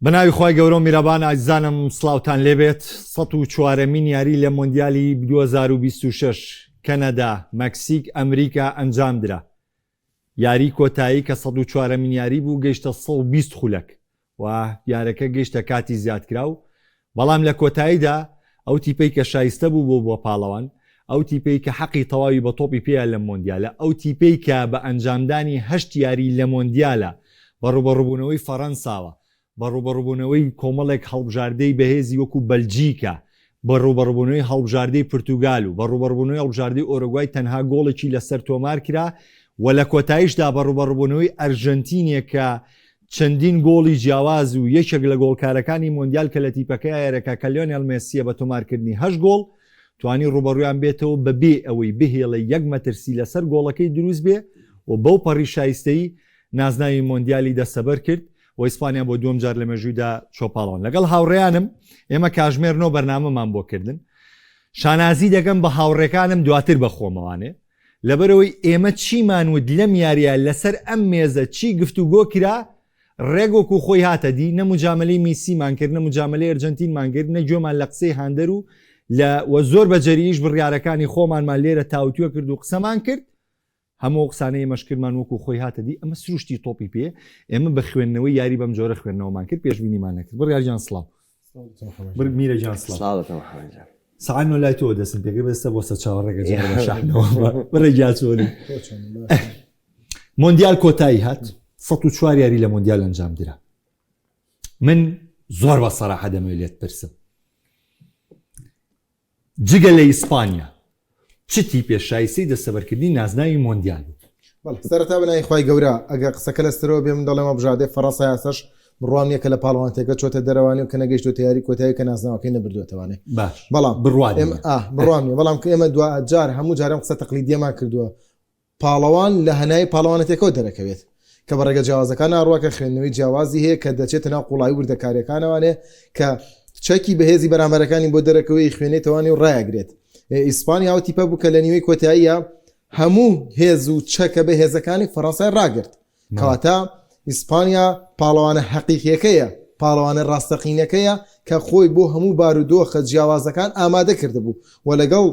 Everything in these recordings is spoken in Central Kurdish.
بە ناوی خوای گەورە و میرەبان ئازیزانم سڵاوتان لێبێت 104مین یاری لە مۆندیالی 2026 کەنەدا مەکسیک ئەمریکا ئەنجام درا یاری کۆتایی کە 104مین یاری بوو گەیشتە 120 خولەک و یارەکە گەیشتە کاتی زیادکراو، بەڵام لە کۆتاییدا ئەو تیپەی کە شایستە بوو بۆ بووە پاڵەوان، ئەو تیپەی کە حەقی تەواوی بە تۆپی پێیە لەم مۆندیالە، ئەو تیپەی کە بە ئەنجامدانی هەشت یاری لە مۆندیالە بە ڕووبەڕووبوونەوەی فەرەنساوە، بە ڕووبەڕووبوونەوەی کۆمەڵێک هەڵبژاردەی بەهێزی وەکو بەلجیکا، بە ڕووبەڕووبوونەوەی هەڵبژاردەی پرتوگال و بە ڕووبەڕووبوونەوەی هەڵبژاردەی ئۆرۆگوای تەنها گۆڵێکی لەسەر تۆمارکرا و لە کۆتاییشدا بە ڕووبەڕووبوونەوەی ئەرژەنتینێک کە چەندین گۆڵی جیاواز و یەکێک لە گۆڵکارەکانی مۆندیال کە لە تیپەکەی یاریەکە کە لیۆنێل مێسییە بە تۆمارکردنی هەشت گۆڵ توانی ڕووبەڕوویان بێتەوە بەبێ ئەوەی بهێڵێ یەک مەترسی لەسەر گۆڵەکەی دروست بێ و بەو پەڕی شایستەیی نازناوی مۆندیالی دەستەبەر کرد و ئیسپانیا بۆ دووەم جار لە مێژوویدا چوە پاڵەوان. لەگەڵ هاوڕێیانم ئێمە کاژمێر نۆ بەرنامەمان بۆ کردن. شانازی دەکەم بە هاوڕێکانم دواتر بە خۆمەوانێ. لەبەرئەوەی ئێمە چیمان وت لەم یاریە لەسەر ئەم مێزە چی گفتوگۆ کرا ڕێک وەکو خۆی هاتە دی، نە موجامەلەی میسیمان کرد نە موجامەلەی ئەرجەنتینمان کرد نە گوێمان لە قسەی هاندەر و لە و زۆر بە جەریئیش بڕیارەکانی خۆمانمان لێرە تاوتوێ کرد و قسەمان کرد. هەموو ئەو قسانەی ئێمەش کردمان وەکو خۆی هاتە دی، ئەمە سروشتی تۆپی پێیە، ئێمە بە خوێندنەوەی یاری بەم جۆرە خوێندنەوەمان کرد، پێشبینیمان نەکرد. بڕیار گیان سڵاو. بر میرە گیان سڵاو. سڵاو دەکەم محەمەد جان. سەعات نۆ لای تۆوە دەستم پێکرد بەستە بۆ سەر چاوەڕێکە جارە بە شەحنەوە. بڕێ گیان چۆنی؟ مۆندیال کۆتایی هات، 104 یاری لە مۆندیال ئەنجام درا. من زۆر بە سەراحە دەمەوێت لێت پرسم. جگە لە ئیسپانیا چ تیپێ شایستەی دەستەبەرکردنی نازناوی مۆندیال بوو؟ بەڵێ سەرەتا بە ناوی خوای گەورە ئەگەر قسەکە لە سەرەوە بێ من دەڵێم هەڵبژاردەی فەڕەنسا ئێستاش بڕوام نییە کە لە پاڵەوانتێکە چۆتە دەرەوانی و کە نەگەیشتۆتە یاری کۆتایی کە نازناوەکەی نەبردووەتەوانێ باش بەڵام بڕوات ئێمە نییە. ئا بڕوام نییە بەڵام کە ئێمە دوا جار هەموو جارێ ئەم قسە تەقلیدیەمان کردووە پاڵەوان لە هەناوی پاڵەوانەتێکەوە دەرەکەوێت کە بە ڕێگە جیاوازەکان ئەڕوا کە خوێندنەوەی جیاوازی هەیە کە دەچێتە ناو قوڵایی وردەکاریەکانەوانێ کە چەکی بەهێزی بەرامبەرەکانی بۆ دەرەکەوەی خوێنێتەوانی و ڕایەگرێت ئیسپانیا ئەو تیپە بوو کە لە نیوەی کۆتاییە هەموو هێز و چەکە بەهێزەکانی فەڕەنسای ڕاگرت کەواتە ئیسپانیا پاڵەوانە حەقیقیەکەیە پاڵەوانە ڕاستەقینەکەیە کە خۆی بۆ هەموو بارودۆخە جیاوازەکان ئامادە کردبوو و لەگەڵ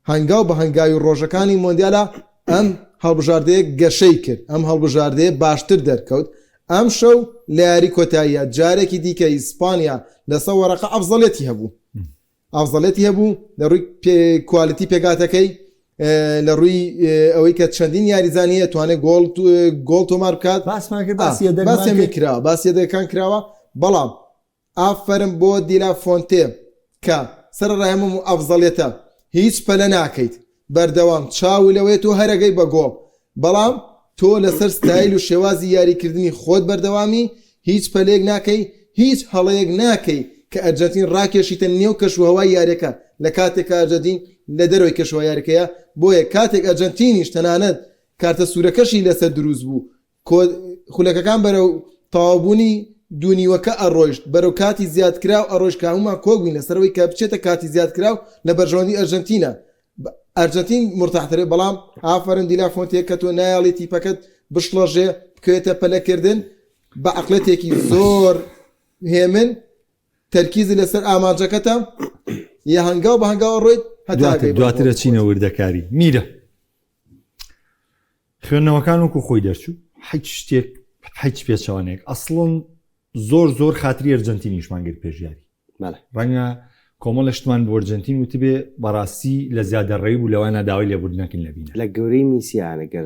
هەنگاو بە هەنگاوی ڕۆژەکانی مۆندیالا ئەم هەڵبژاردەیە گەشەی کرد، ئەم هەڵبژاردەیە باشتر دەرکەوت، ئەمشەو لە یاری کۆتاییە جارێکی دیکە ئیسپانیا لەسەر وەرەقە ئەفزەڵیەتی هەبوو، ئەفزەڵیەتی هەبوو لە ڕووی کوالیتی پێکهاتەکەی، لە ڕووی ئەوەی کە چەندین یاریزانی هەیە توانێت گۆڵ گۆڵ تۆمار بکات، باسمان کرد باسی یەدەگمان باسی کرد. کراوە، باسی یەدەگەکان کراوە، بەڵام ئافەرم بۆ دیلا فۆنتێ کە سەرەڕای هەموو ئەفزەڵیەتە هیچ پەلە ناکەیت بەردەوام چاوو لەوەیە تۆ هەرەگەی بە گۆڵ بەڵام تۆ لەسەر ستایل و شێوازی یاریکردنی خۆت بەردەوامی هیچ پەلەیەک ناکەی هیچ هەڵەیەک ناکەی کە ئەرجەنتین ڕاکێشیتە نێو کەشوهەوای یاریەکە لە کاتێک کە ئەرجەنتین لە دەرەوەی کەشوهەوای یاریەکەیە بۆیە کاتێک ئەرجەنتینیش تەنانەت کارتە سوورەکەشی لەسەر دروست بوو کۆ خولەکەکان بەرەو تەواوبوونی دوو نیوەکە ئەڕۆیشت، بەرەو کاتی زیادکراو ئەڕۆیشت کە هەموومان کۆک بووین لەسەر ئەوەی کە بچێتە کاتی زیادکراو لە بەرژەوەندی ئەرجەنتینە. ئەرجەنتین مورتاحترە بەڵام ئافەرم دیلا فۆنتێ کە تۆ نایەڵی تیپەکەت بشڵەژێ بکەوێتە پەلەکردن بە عەقڵێتێکی زۆر هێمن تەرکیزت لەسەر ئامانجەکەتە یا هەنگاو بە هەنگاو ئەڕۆیت هەتا دواتر ئەگەی بە دواتر گۆڵ. ئەچینە وردەکاری میرە. خوێندنەوەکان وەکو خۆی دەرچوو هیچ شتێک هیچ پێچەوانێک ئەسڵن زۆر زۆر خاتری ئەرجنتینیشمان گرت پێش یاری ڕەنگە کۆمەڵە شتمان بۆ ئەرجنتین وتبێ بەڕاستی لە زیادە ڕێی بوو لەوانە داوای لێبوردنەکەین لەبینە لە گەورەی میسیانە گەر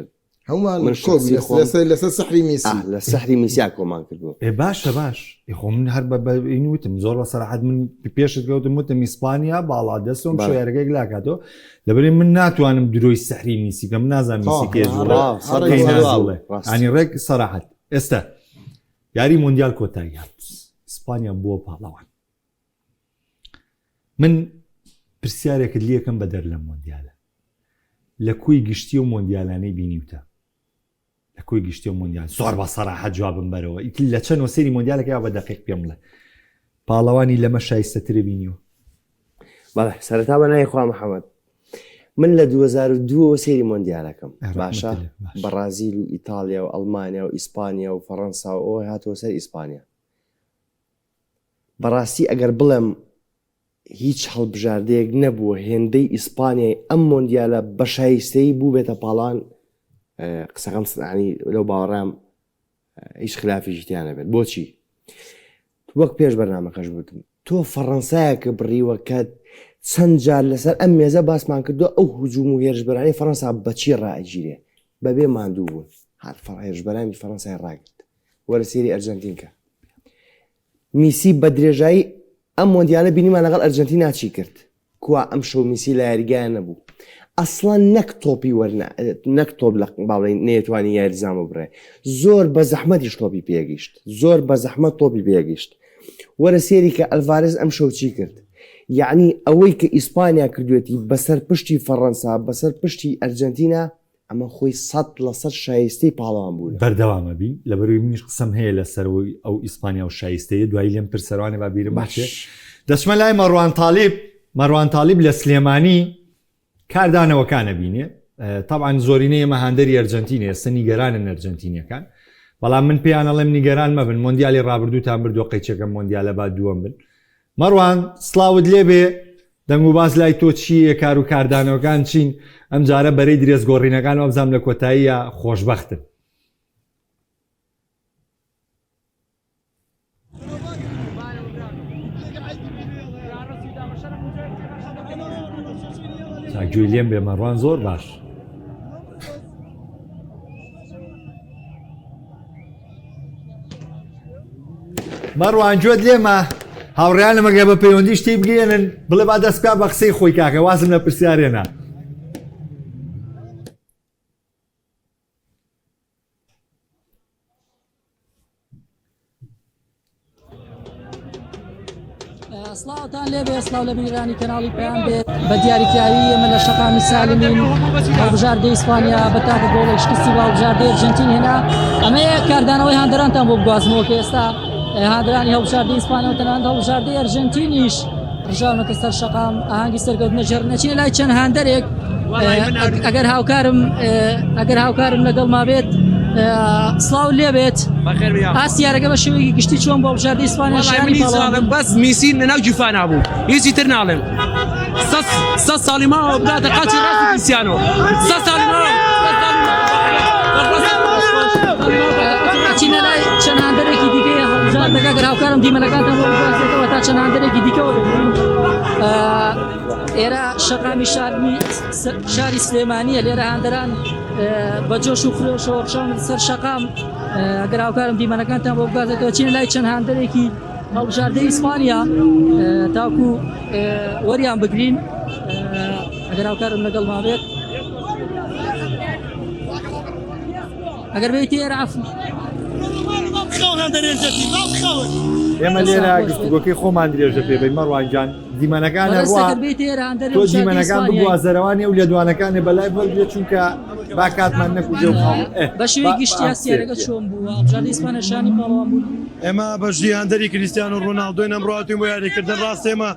هەموومان من کۆک شخصی خۆم لەسەر لەسەر سەحری میسی ئاه لە سەحری میسیا کۆمان کردبوو. ئێ باشە باش ئێ خۆ من هەر بە بە این وتم زۆر بە سەراحەت من پێشت کەوتم وتم ئیسپانیا باڵا دەستم بەڵێ. شۆیارەکەیەک لاکاتەوە لەبەرێ من ناتوانم درۆی سەحری میسی بکەم من نازانم میسی تەواو کێ جوڵێ ڕاو سەد کەی لە سەد واو ناجوڵێ ڕاست. ینی ڕێک سەراحەت ئێستا یاری مۆندیال کۆتایی هات ئیسپانیا بووە پاڵەوان من پرسیارێکت لێکەم بەدەر لەم مۆندیالە لە کۆی گشتی و مۆندیالانەی بینیوتە لە کۆی گشتی و مۆندیال زۆر بە سەراحەت جوابم بەرەوە ئیتر لە چەند سەیری مۆندیالەکە بە دەقیق پێم بڵێ پاڵەوانی لەمە شایستەترە بینیوە بەڵێ سەرەتا بە ناوی خوا محەممەد من لە 2002 سەیری مۆندیالەکەم باشە بەڕازیل و ئیتالیا و ئەڵمانیا و ئیسپانیا و فەڕەنسا و ئەوە هاتەوە سەر ئیسپانیا. بەڕاستی ئەگەر بڵێم هیچ هەڵبژاردەیەک نەبووە هێندەی ئیسپانیای ئەم مۆندیالە بە شایستەیی بووبێتە پاڵان قسەکەم سنانی لەو باوەڕام هیچ خلافێکی تیا نەبێت بۆچی وەک پێش بەرنامەکەش بوتم تۆ فەڕەنسایەکە بڕیوە کە چەند جار لەسەر ئەم مێزە باسمان کردو ئەو هجوم و هێرشبەرانی فەڕەنسا بەچی ڕائگیرێ بەبێ ماندوو بوون هەر هێرشبەرانی فەڕەنسای ڕاگرت وەرە سێری ئەرجەنتین کە میسی بە درێژایی ئەم مۆندیالە بینیمان لەگەڵ ئەرجەنتینا چی کرد کوا ئەمشەو میسی لە یاریگایە نەبوو ئەسڵەن نەک تۆپی وەرنا نەک تۆپ لە باڵێن نەیەتوانی یاریزان ببڕێ زۆر بە زەحمەتیش تۆپی پێگەیشت زۆر بە زەحمەت تۆپی پێگەیشت وەرە سێری کە ئەلڤارێز ئەمشەو چی کرد یعنی ئەوەی کە ئیسپانیا کردوێتی بەسەر پشتی فەڕەنسا بەسەر پشتی ئەرجەنتینا ئەمە خۆی 100% شایستەی پاڵەوان بوونە. بەردەوام ئەبین لەبەرئەوەی منیش قسەم هەیە لەسەرەوەی ئەو ئیسپانیا و شایستەیە دوایی لێم پرسەروانێ با بیرم بچێ باش. دەچمە لای مەڕوان تالیب مەڕوان تالیب لە سلێمانی کاردانەوەکان ئەبینێ تەبعەن زۆرینەی ئێمە هاندەری ئەرجەنتینە ئێستا نیگەرانن ئەرجەنتینیەکان بەڵام من پێیان ئەڵێم نیگەران مەبن مۆندیالی ڕابردووتان بردووە قەیچەکەم مۆندیالە با دووەم بن مەڕوان سڵاوت لێبێ دەنگ و باس لای تۆ چییە کار و کاردانەوەکان چین ئەم جارە بەرەی درێس گۆڕینەکان وابزانم لە کۆتاییە خۆشبەختن. تا گوێی لێم بێ مەڕوان زۆر باش. مەڕوان گوێت لێمە هاوڕیانم ئەگەر بە پەیوەندی شتی بگەێنن بڵێ با دەست بکا بە قسەی خۆی کاکە وازم لە پرسیارێنا. سڵاوتان لێبێ سڵاو لە بینەرانی کەناڵی پەیام بێت بە دیاریکراوی ئێمە لە شەقامی سالمین هەڵبژاردەی ئیسپانیا بە تاکە گۆڵێک شکستی بە هەڵبژاردەی ئەرجەنتین هێنا ئەمەیە کاردانەوەی هاندەرانتان بۆ بگوازمەوە کە ئێستا هاندەرانی هەڵبژاردەی ئیسپانیا و تەنانەت هەڵبژاردەی ئەرجەنتینیش ڕژاونەتە سەر شەقام ئاهەنگی سەرکەوتنە ژێر نەچینە لای چەند هاندەرێک ئەگەر هاوکارم ئەگەر هاوکارم لەگەڵ ما بێت سڵاو لێبێت ئاستی یارەکە بە شێوەیەکی گشتی چۆن بۆ بژاردی ئیسپانیا شایانی پاڵەوان بەس میسی لەناو گیرفانا بوو هیچی تر ناڵێم سە ساڵی ماوە بگاتە قاچی ڕاستی کریستیانۆ سە ساڵی ماوە چینە لای چەند هاندەرێکی دیکەی هەڵبژاردەکە گەر هاوکارم دیمەنەکانتان بۆ بگوازێتەوە تا چەند هاندەرێکی دیکەوە دەبین ئێرە شەقامی شارمی شاری سلێمانیە لێرە هاندەران بە جۆش و خرۆشەوە ڕشان سەر شەقام گەر هاوکارم دیمەنەکانتان بۆ بگوازێتەوە چینە لای چەند هاندەرێکی هەڵبژاردەی ئیسپانیا تاکو وەریان بگرین ئەگەر هاوکارم لەگەڵما بێت ئەگەر بێیتە ئێرە عەفو. ئێمە لێرە گفتوگۆکەی خۆمان درێژە پێ بەین مەڕوان گیان دیمەنەکان هەڕوا تۆ دیمەنەکان بگوازەرەوانێ و لێدوانەکانێ بەلای وەرگرە چونکە با کاتمان نەکوژێ و خاڵ بە شێوەی گشتی هەستیارەکە چۆن بوو هەڵبژاردەی ئیسپانیا شانی پاڵەوان بوون؟ ئێمە بەشدی هاندەری کریستیانۆ ڕۆناڵدۆین ئەمڕۆ هاتووین بۆ یاریکردن ڕاستە ئێمە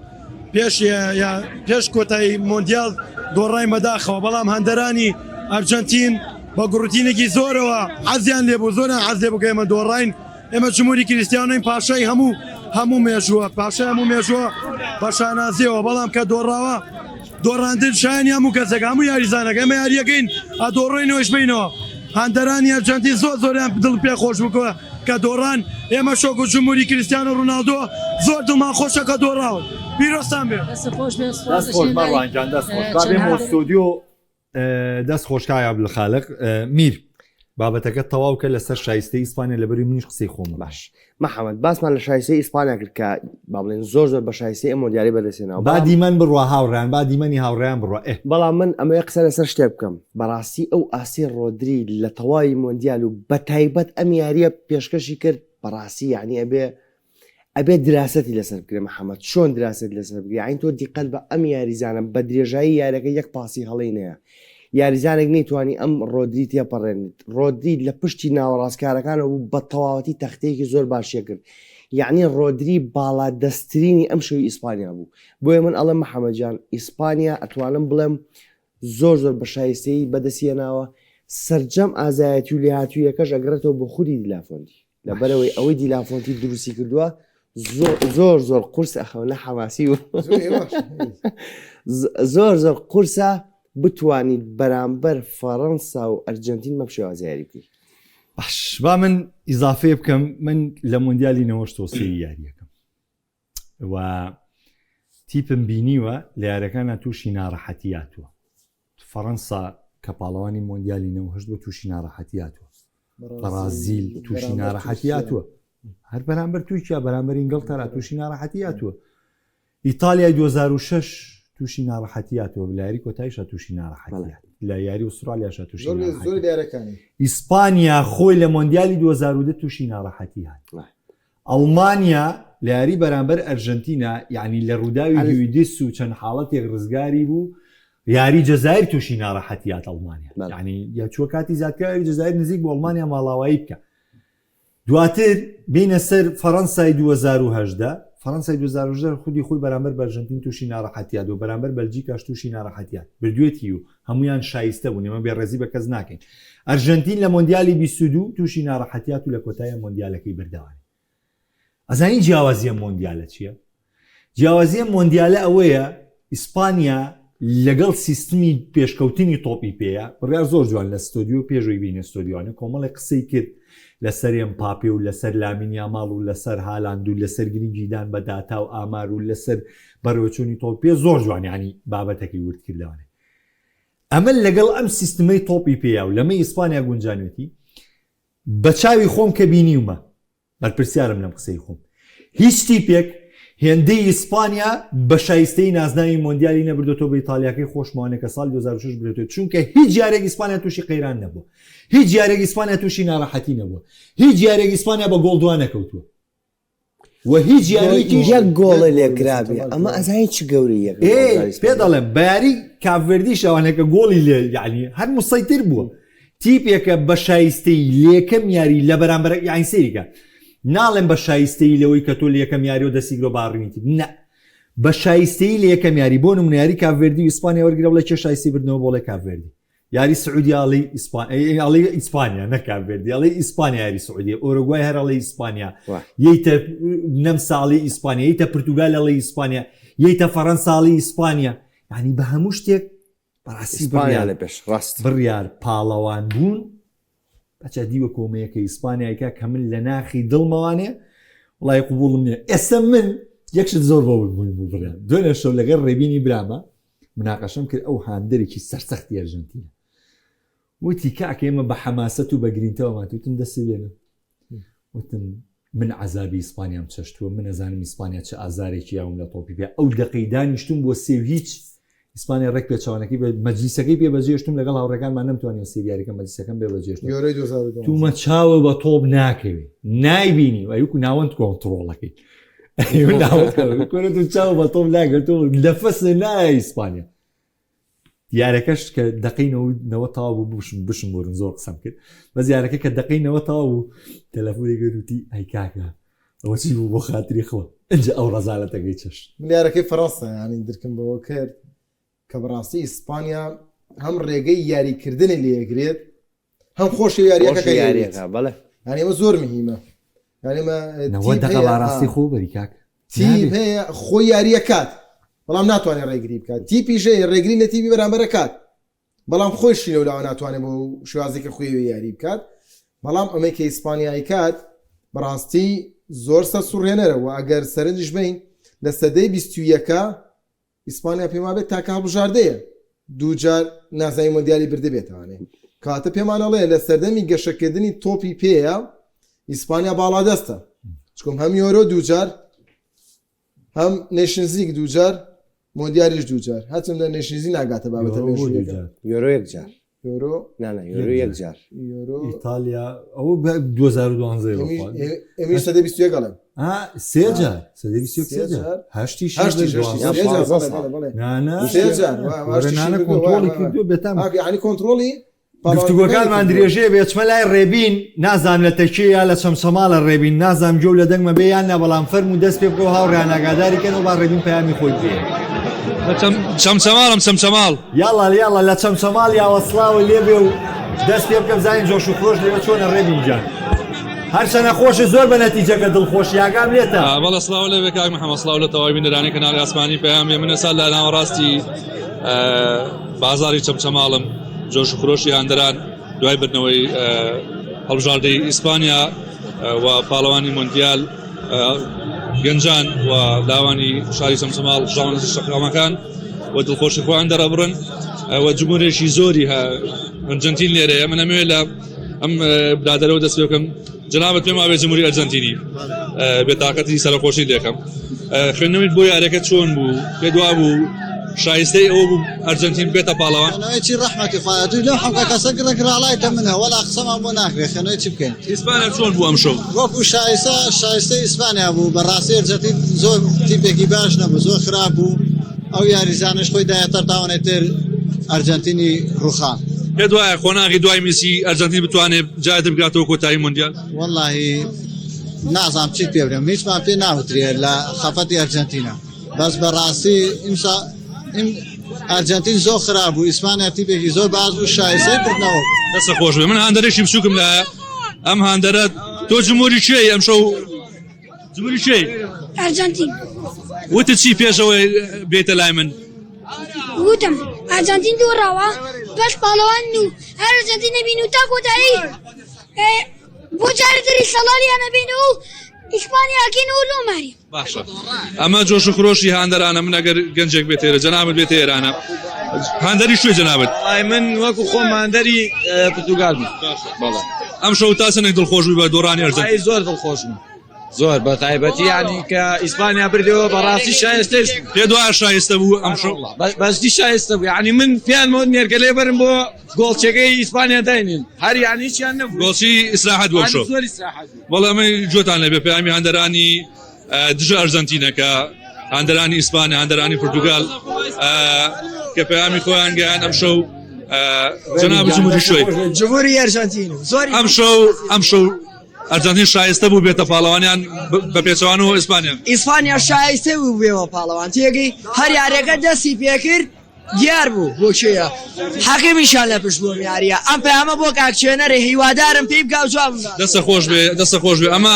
پێش یا پێش کۆتایی مۆندیال دۆڕاین بەداخەوە بەڵام هەندەرانی ئەرجەنتین بە گوڕتینێکی زۆرەوە حەزیان لێبوو زۆریان حەز لێبوو کە ئێمە دۆڕاین ئێمە جمهوری کریستیانۆین پاشای هەموو هەموو مێژووە پاشای هەموو مێژووە بە شانازیەوە بەڵام کە دۆڕاوە دۆڕاندن شایانی هەموو کەسێک هەموو یاریزانەکە ئێمە یاریەکەین ئەدۆڕۆینەوەش بینەوە هەندەرانی ئەرجەنتین زۆر زۆریان دڵ پێ خۆش بوو کە دۆڕان ئێمە شۆک و جمهوری کریستیانۆ ڕۆناڵدۆ زۆر دڵمان خۆشە کە دۆڕاون پیرۆزتان بێ. دەست خۆش بێ سوپاس دەست خۆش مەڕوان گیان دەست خۆش با بێمەوە ستۆدیۆ دەست خۆش کاک عەبدولخالق میر بابەتەکە تەواو کە لەسەر شایستەی ئیسپانیا لەبەری منیش قسەی خۆم باش محەممەد باسمان لە شایستەی ئیسپانیا کرد کە با بڵێن زۆر زۆر بە شایستەی ئەم مۆندیالی بەدەستهێناوە با دیمەن بڕوا هاوڕێیان با دیمەنی هاوڕێیان بڕوا ئێ بەڵام من ئەمەوێ قسە لەسەر شتێک بکەم بەڕاستی ئەو ئاستەی ڕۆدری لە تەواوی مۆندیال و بەتایبەت ئەم یارییە پێشکەشی کرد بەڕاستی یعنی ئەبێ ئەبێ دراسەتی لەسەر بکرێ محەممەد چۆن دراسەت لەسەر بکرێ یعنی تۆ دیقەت بە ئەم یاریزانە بە درێژایی یاریەکە یەک پاسی هەڵەی نەیە یاریزانێک نەیتوانی ئەم ڕۆدری تێپەڕێنێت ڕۆدری لە پشتی ناوەڕاستکارەکانەوە بوو بە تەواوەتی تەختەیەکی زۆر باشیە کرد یعنی ڕۆدری باڵا دەستترینی ئەم شەوی ئیسپانیا بوو بۆیە من ئەڵێم محەممەد جان ئیسپانیا ئەتوانم بڵێم زۆر زۆر بە شایستەیی بەدەستی هێناوە سەرجەم ئازایەتی و لێهاتوویەکەش ئەگەڕێتەوە بۆ خودی دیلافۆنتی لەبەرئەوەی ئەوەی دیلافۆنتی دروستی کردووە زۆر زۆر قورس ئەخەونە حەماسی و زۆر زۆر قورسە بتوانیت بەرامبەر فەڕەنسا و ئەرجەنتین بەم شێوازە یاری بکەیت. باش با من ئیزافەیە بکەم من لە مۆندیالی نەوەش تۆ سێری یاریەکەم و تیپم بینیوە لە یارەکانە تووشی ناڕەحەتیاتوە فەڕەنسا کە پاڵەوانی مۆندیالی نەوهشت بۆ تووشی ناڕەحەتیاتوە بەڕازیل تووشی ناڕەحەتیاتوە هەر بەرامبەر تورکیا بەرامبەر ئینگڵتەرا تووشی ناڕەحەتیاتوە ئیتالیای 2006 تووشی ناڕەحەتی هاتووە لە یاری کۆتاییشا تووشی ناڕەحەتی هات لە یاری ئوسترالیاشا تووشی زۆر ناڕەحەتی زۆر هات. یارەکانی ئیسپانیا خۆی لە مۆندیالی 2010 تووشی ناڕەحەتی هات بەڵێ. ئەڵمانیا لە یاری بەرامبەر ئەرژەنتینا یعنی لە ڕووداوی هەر- هیویدس و چەند حاڵەتێک ڕزگاری بوو یاری جەزایر تووشی ناڕەحەتی هات ئەڵمانیا بەڵێ. یعنی یا چووە کاتی زیادکرا یاری جەزایر نزیک بوو ئەڵمانیا ماڵاوایی بکە دواتر بێینە سەر فەرەنسای 2018، فەرەنسای 2018 خودی خۆی بەرامبەر بە ئەرژەنتین تووشی ناڕەحەتی هات و بەرامبەر بەلجیکاش تووشی ناڕەحەتی هات، بردوێتی و هەموویان شایستە بوون، ئێمە بێڕێزی بە کەس ناکەین. ئەرژەنتین لە مۆندیالی 22 تووشی ناڕەحەتی هات و لە کۆتاییا مۆندیالەکەی بردەوانێ. ئەزانی جیاوازی ئەم مۆندیالە چییە؟ جیاوازی ئەم مۆندیالە ئەوەیە ئیسپانیا لەگەڵ سیستمی پێشکەوتنی تۆپی پێیە بڕیار زۆر جوان لە ستۆدیۆ پێشەوەی بینە ستۆدیۆانە کۆمەڵێک قسەی کرد لەسەر ئێمپاپێ و لەسەر لامین یاماڵ و لەسەر هالاند و لەسەر گرنگیدان بە داتا و ئامار و لەسەر بەڕێوەچوونی تۆپی پێ زۆر جوان یانی بابەتەکەی ورد کردەوانێ ئەمە لەگەڵ ئەم سیستمەی تۆپی پێیە و لەمە ئیسپانیا گونجانوێتی بە چاوی خۆم کە بینیومە بەرپرسیارم لەم قسەی خۆم. هیچ تیپێک هێندەی ئیسپانیا بە شایستەیی نازناوی مۆندیالی نەبردۆتەوە بە ئیتالیاکەی خۆشمانە کە ساڵی 2006 بردێتەوە چونکە هیچ یارێک ئیسپانیا تووشی قەیران نەبووە هیچ یارێک ئیسپانیا تووشی ناڕەحەتی نەبووە هیچ یارێک ئیسپانیا بە گۆڵ دوا نەکەوتووە و هیچ یاریەکیش یەک گۆڵێ لێکرابێ ئەمە ئەزانی چ گەورەیەک ئێ پێ دەڵێم بە یاری کاڤێردیش ئەوانەکە گۆڵی لێ یعنی هەر مسەیتر بووە تیپێکە بە شایستەیی لە یەکەم یاری لە بەرامبەر یانی سەیریکە ناڵێم بە شایستەیی لەوەی کە تۆ لە یەکەم یاریەوە دەستی گرۆ باڕینی تیپ نە بە شایستەیی لە یەکەم یاری بۆ نمونە یاری کاڤێردی و ئیسپانیا وەرگرە بڵێ کێ شایستەی بردنەوە بۆڵێ کاڤێردی یاری سعودیا ئەڵێ ئەڵێ ئیسپانیا نە کاڤێردی ئەڵێ ئیسپانیا یاری سعودیە ئۆرۆگوای هەر ئەڵێ ئیسپانیا یەیتە نەمسا ئەڵێ ئیسپانیا یەیتە پرتوگال ئەڵێ ئیسپانیا یەیتە فەرەنسا ئەڵێ ئیسپانیا یعنی بە هەموو شتێک بەڕاستی ئیسپانیا لە پێش ڕاست. بڕیار پاڵەوان بوون بەچە دیوە کۆمەیەکە ئیسپانیایکە کە من لە ناخی دڵمەوانێ وڵی قوبوڵم نییە ئێستا من یەکشت زۆر بۆ بووین بوو بڕیار دوێنێ شەو لەگەڵ ڕێبینی برامە مناقەشەم کرد ئەو هاندەرێکی سەرسەختی ئەرژەنتینە وتی کاکە ئێمە بە حەماسەت و بە گرینتەوە ماتوتم دەستی بێنە وتم من عەزابی ئیسپانیام چەشتووە من ئەزانم ئیسپانیا چ ئازارێکی یاوم لە تۆپی پێ ئەو دەقەی دانیشتوم بۆ سێ و هیچ ئیسپانیا ڕێک پێچەوانەکەی بە مەجلیسەکەی پێ بەجێشتم لەگەڵ هاوڕێکانمان نەمتوانیوە سەیری یاریەکە مەجلیسەکەم بێ بەجێشتم یۆرۆی 2012 تومە چاوە بە تۆپ ناکەوێ نایبینی ئەیوکو ناوەند کۆنتڕۆڵەکەی ئەیو ناوەند کۆنتڕۆڵ تو چاو بە تۆپ ناکەوێ تۆ لە فەسڵ نایە ئیسپانیا یارەکەش کە دەقەی نەوە تەواو بوو بشم بشم بورن زۆر قسەم کرد بەس یارەکە کە دەقەی نەوە تەواو بوو تەلەفۆنی کرد وتی ئەی کاکە ئەوە چی بوو بۆ خاتری خۆ ئینجا ئەو ڕەزالەتەکەی چەشت من یارەکەی فەرەنسا یانی درکم بەوە کرد کە بەڕاستی ئیسپانیا هەم ڕێگەی یاریکردنی لێگرێت هەم خۆشی یاریەکە یاریەکە بەڵێ یانی ئەمە زۆر مهمە یانی ئەمە نەوە دەقە بەڕاستی خۆ بەری کاک تیپ هەیە خۆی یاریەکات بەڵام ناتوانێت ڕێگری بکات تیپیش هەیە ڕێگری لە تیپی بەرامبەرەکات بەڵام خۆیشی لەولاوە ناتوانێت بۆ شێوازێکی خۆی یاری بکات بەڵام ئەمەی کە ئیسپانیایی کات بەڕاستی زۆر سەر سوڕهێنەرە و ئەگەر سەرنجش بین لە سەدەی 21 ئیسپانیا پێم وابێت تاکە هەڵبژاردەیە دووجار نازناوی مۆندیالی بردبێتەوانێ کاتە پێمان ئەڵێ لە سەردەمی گەشەکردنی تۆپی پێیە ئیسپانیا باڵادەستە چکم هەم یۆرۆ دووجار هەم نەیشنزلیگ دووجار مۆندیالیش دووجار هەرچەندە نەیشنزی ناگاتە بابەتە مێژوویەکە یۆرۆ یەک جار یۆرۆ نا نا یۆرۆ یەک جار یۆرۆ ئیتالیا ئەوە 2012 ئەمیش ئەمیش سەدەی 21 ئەڵێم ها سێ جار سەدەی 21 سێ جار هەشتی هەشتی هەشتی یا سێ جار 15 بەڵێ ساڵ. بەڵێ بەڵێ نا نا سێ جار وا- وا هەشتی نانە شی بردووە، وا- کۆنترۆڵی وا- کردووە بێتام وا. یعنی کۆنترۆڵی گفتوگۆکانمان درێژەیە بێ چمە لای ڕێبین نازانم لە تەکیە یا لە چەمچەماڵە ڕێبین نازانم گوێو لە دەنگمە بێ یان نا بەڵام فەرموو دەست پێ بکەو هاوڕێیان ئاگاداری کەنەوە با ڕێبین پەیامی خۆی بگەیەنێ. لە چەمچەماڵم چەمچەماڵ. یاڵا یاڵا لە چەمچەماڵ یاوە سڵاوت لێ بێ و دەست پێ بکە بزانین جۆش و خرۆش لەوێ چۆنە ڕێبین گیان. هەرچەنە خۆشە زۆر بە نەتیجەکە دڵخۆشی ئاگام لێتە. بەڵێ سڵاو لێ بێ کاک محەممەد سڵاو لە تەواوی بینەرانی کەناڵی ئاسمانی پەیام من ئێستا لە ناوەڕاستی بازاری چەمچەماڵم جۆش و خرۆشی هاندەران دوای بردنەوەی هەڵبژاردەی ئیسپانیا و پاڵەوانی مۆندیال گەنجان و لاوانی شاری چەمچەماڵ ژاونەتە شەقامەکان و دڵخۆشی خۆیان دەرەبڕن و جمهورێکی زۆری ئەرجەنتین لێرەیە من ئەمەوێ لە ئەم برادەرەوە دەست پێ بکەم جەنابت پێم وابێ جمهوری ئەرجەنتینی بێتاقەتی سەرخۆشی دەکەم خوێندنەوەی بۆ یاریەکە چۆن بوو پێ دوا بوو شایستەی ئەوە بوو ئەرجەنتین بێتە پاڵەوان چی ڕەحمەتی خوایە دوو لەو حەوکە کەسە گڕک ڕاڵایتە منە وەڵا قسەمان بۆ ناکرێ خوێندنەوەی چی بکەین ئیسپانیا چۆن بوو ئەمشەو وەکو شایستە شایستەی ئیسپانیا بوو بەڕاستی ئەرجەنتین زۆر تیپێکی باش نەبوو زۆر خراپ بوو ئەو یاریزانەش خۆی دایە تەر تاوانێ تر ئەرجەنتینی ڕوخان. پێت وایە قۆناغی دوای میسی ئەرجەنتین بتوانێت جارێتر بگاتەوە کۆتایی مۆندیال؟ وەڵاهی نازانم چیت پێ بلێم هیچمان پێ ناوترێ لە خەفەتی ئەرجەنتینە بەس بەڕاستی ئیمسا ئیم ئەرجەنتین زۆر خراپ بوو ئیسپانیا تیپێکی زۆر باش بوو شایستەی بردنەوە بوو. دەستت خۆش بێ من هاندەرێکی بچووکم لایە ئەم هاندەرە تۆ جمهوری کێی ئەمشەو جمهوری کێی؟ ئەرجەنتین. وتت چی پێش ئەوەی بێیتە لای من؟ وتم ئەرجەنتین دۆڕاوە بەس پاڵەوان و هەر ئەرجەنتین نەبین و تا کۆتایی بۆ جارێ تری سەڵالیان نەبین و ئیسپانیاکین و لۆماری. باشە ئەمە جۆش و خرۆشی هاندەرانە من ئەگەر گەنجێک بێت ئێرە جەنابت بێتە ئێرانە هاندەری شوێ جەنابت ئای من وەکو خۆم هاندەری پرتوگال بوو بەڵێ ئەم شەو تا چەندێک دڵخۆش بووی بە دۆڕانی ئەرجەنتین ئای زۆر دڵخۆشم زۆر بە تایبەتی ینی کە ئیسپانیا بردەوە بەڕاستی شایستەش پێ دوای شایستە بوو ئەم شەو بەجدی شایستە بوو یعنی من پێیان وت نێرگەلێ بەرن بۆ گۆڵچەکەی ئیسپانیا داینێن هەر یعنی هیچیان نەبوو گۆڵچی ئیسراحەت بوو ئەم شەو زۆر ئیسراحەت بوو بەڵێ ئەمەی جۆتان لێبێ پەیامی هاندەرانی دژە ئەرجەنتینە کە هاندەرانی ئیسپانیا هاندەرانی پرتوگال کە پەیامی خۆیان گەیان ئەم شەو جەناب جمهوری شوی جمهوری ئەرجەنتین زۆر ئەم شەو ئەم شەو ئەرجەنتین شایستە بوو بێتە پاڵەوانیان بە پێچەوانەوە ئیسپانیا ئیسپانیا شایستە بوو بێەوە پاڵەوان تێگەی هەر یاریەکە دەستی پێکرد دیار بوو بۆ کێیە حەکەمیشیان لە پشت بۆم یاریە ئەم پەیامە بۆ کاک چێنەرێ هیوادارم پێی بگا و جوابم باتەوە. دەستە خۆش بێ دەستە خۆش بێ ئەمە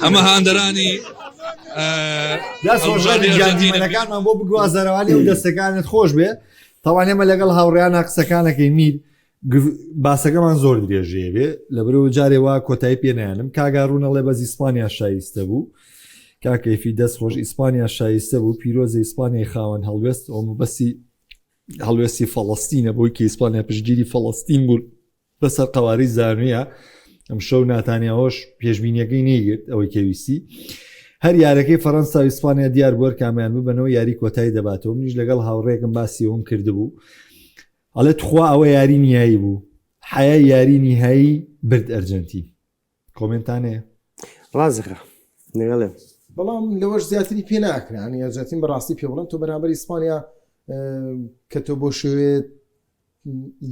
ئەمە هاندەرانی دەست خۆش بێ گیان دیمەنەکانمان بۆ بگوازەرەوانی و دەستەکانت خۆش بێ تاوان ئێمە لەگەڵ هاوڕێیانە قسەکانەکەی میر باسەکەمان زۆر درێژەیە بێ لەبەرەوە جارێ وا کۆتایی پێنیانم کاگا ڕوونەڵێ بەس ئیسپانیا شایستە بوو کاکەیفی دەست خۆش ئیسپانیا شایستە بوو پیرۆزە ئیسپانیای خاوەن هەڵوێست ئەو مەبەستی هەڵوێستی فەڵەستینە بۆی کە ئیسپانیا پشتگیری فەڵەستین بوو بەسەر قەوارەی زانویە ئەم شەو ناتانیاهۆش پێشبینیەکەی نەیگرت ئەوەی کەویستی هەر یارەکەی فەرەنسا و ئیسپانیا دیار بووەر کامیان ببەنەوە یاری کۆتایی دەباتەوە منیش لەگەڵ هاوڕێکم باسی ئەوم کردبوو ئەڵێ تخوا ئەوە یاری نیایی بوو حەیای یاری نیهایی برد ئەرجەنتین کۆمێنتانەیە ڕازخە لەگەڵێ بەڵام لەوەش زیاتری پێ ناکرانی ئەرجەنتین بەڕاستی پێ بڵێم تۆ بەرامبەر ئیسپانیا کە تۆ بۆ شێوێت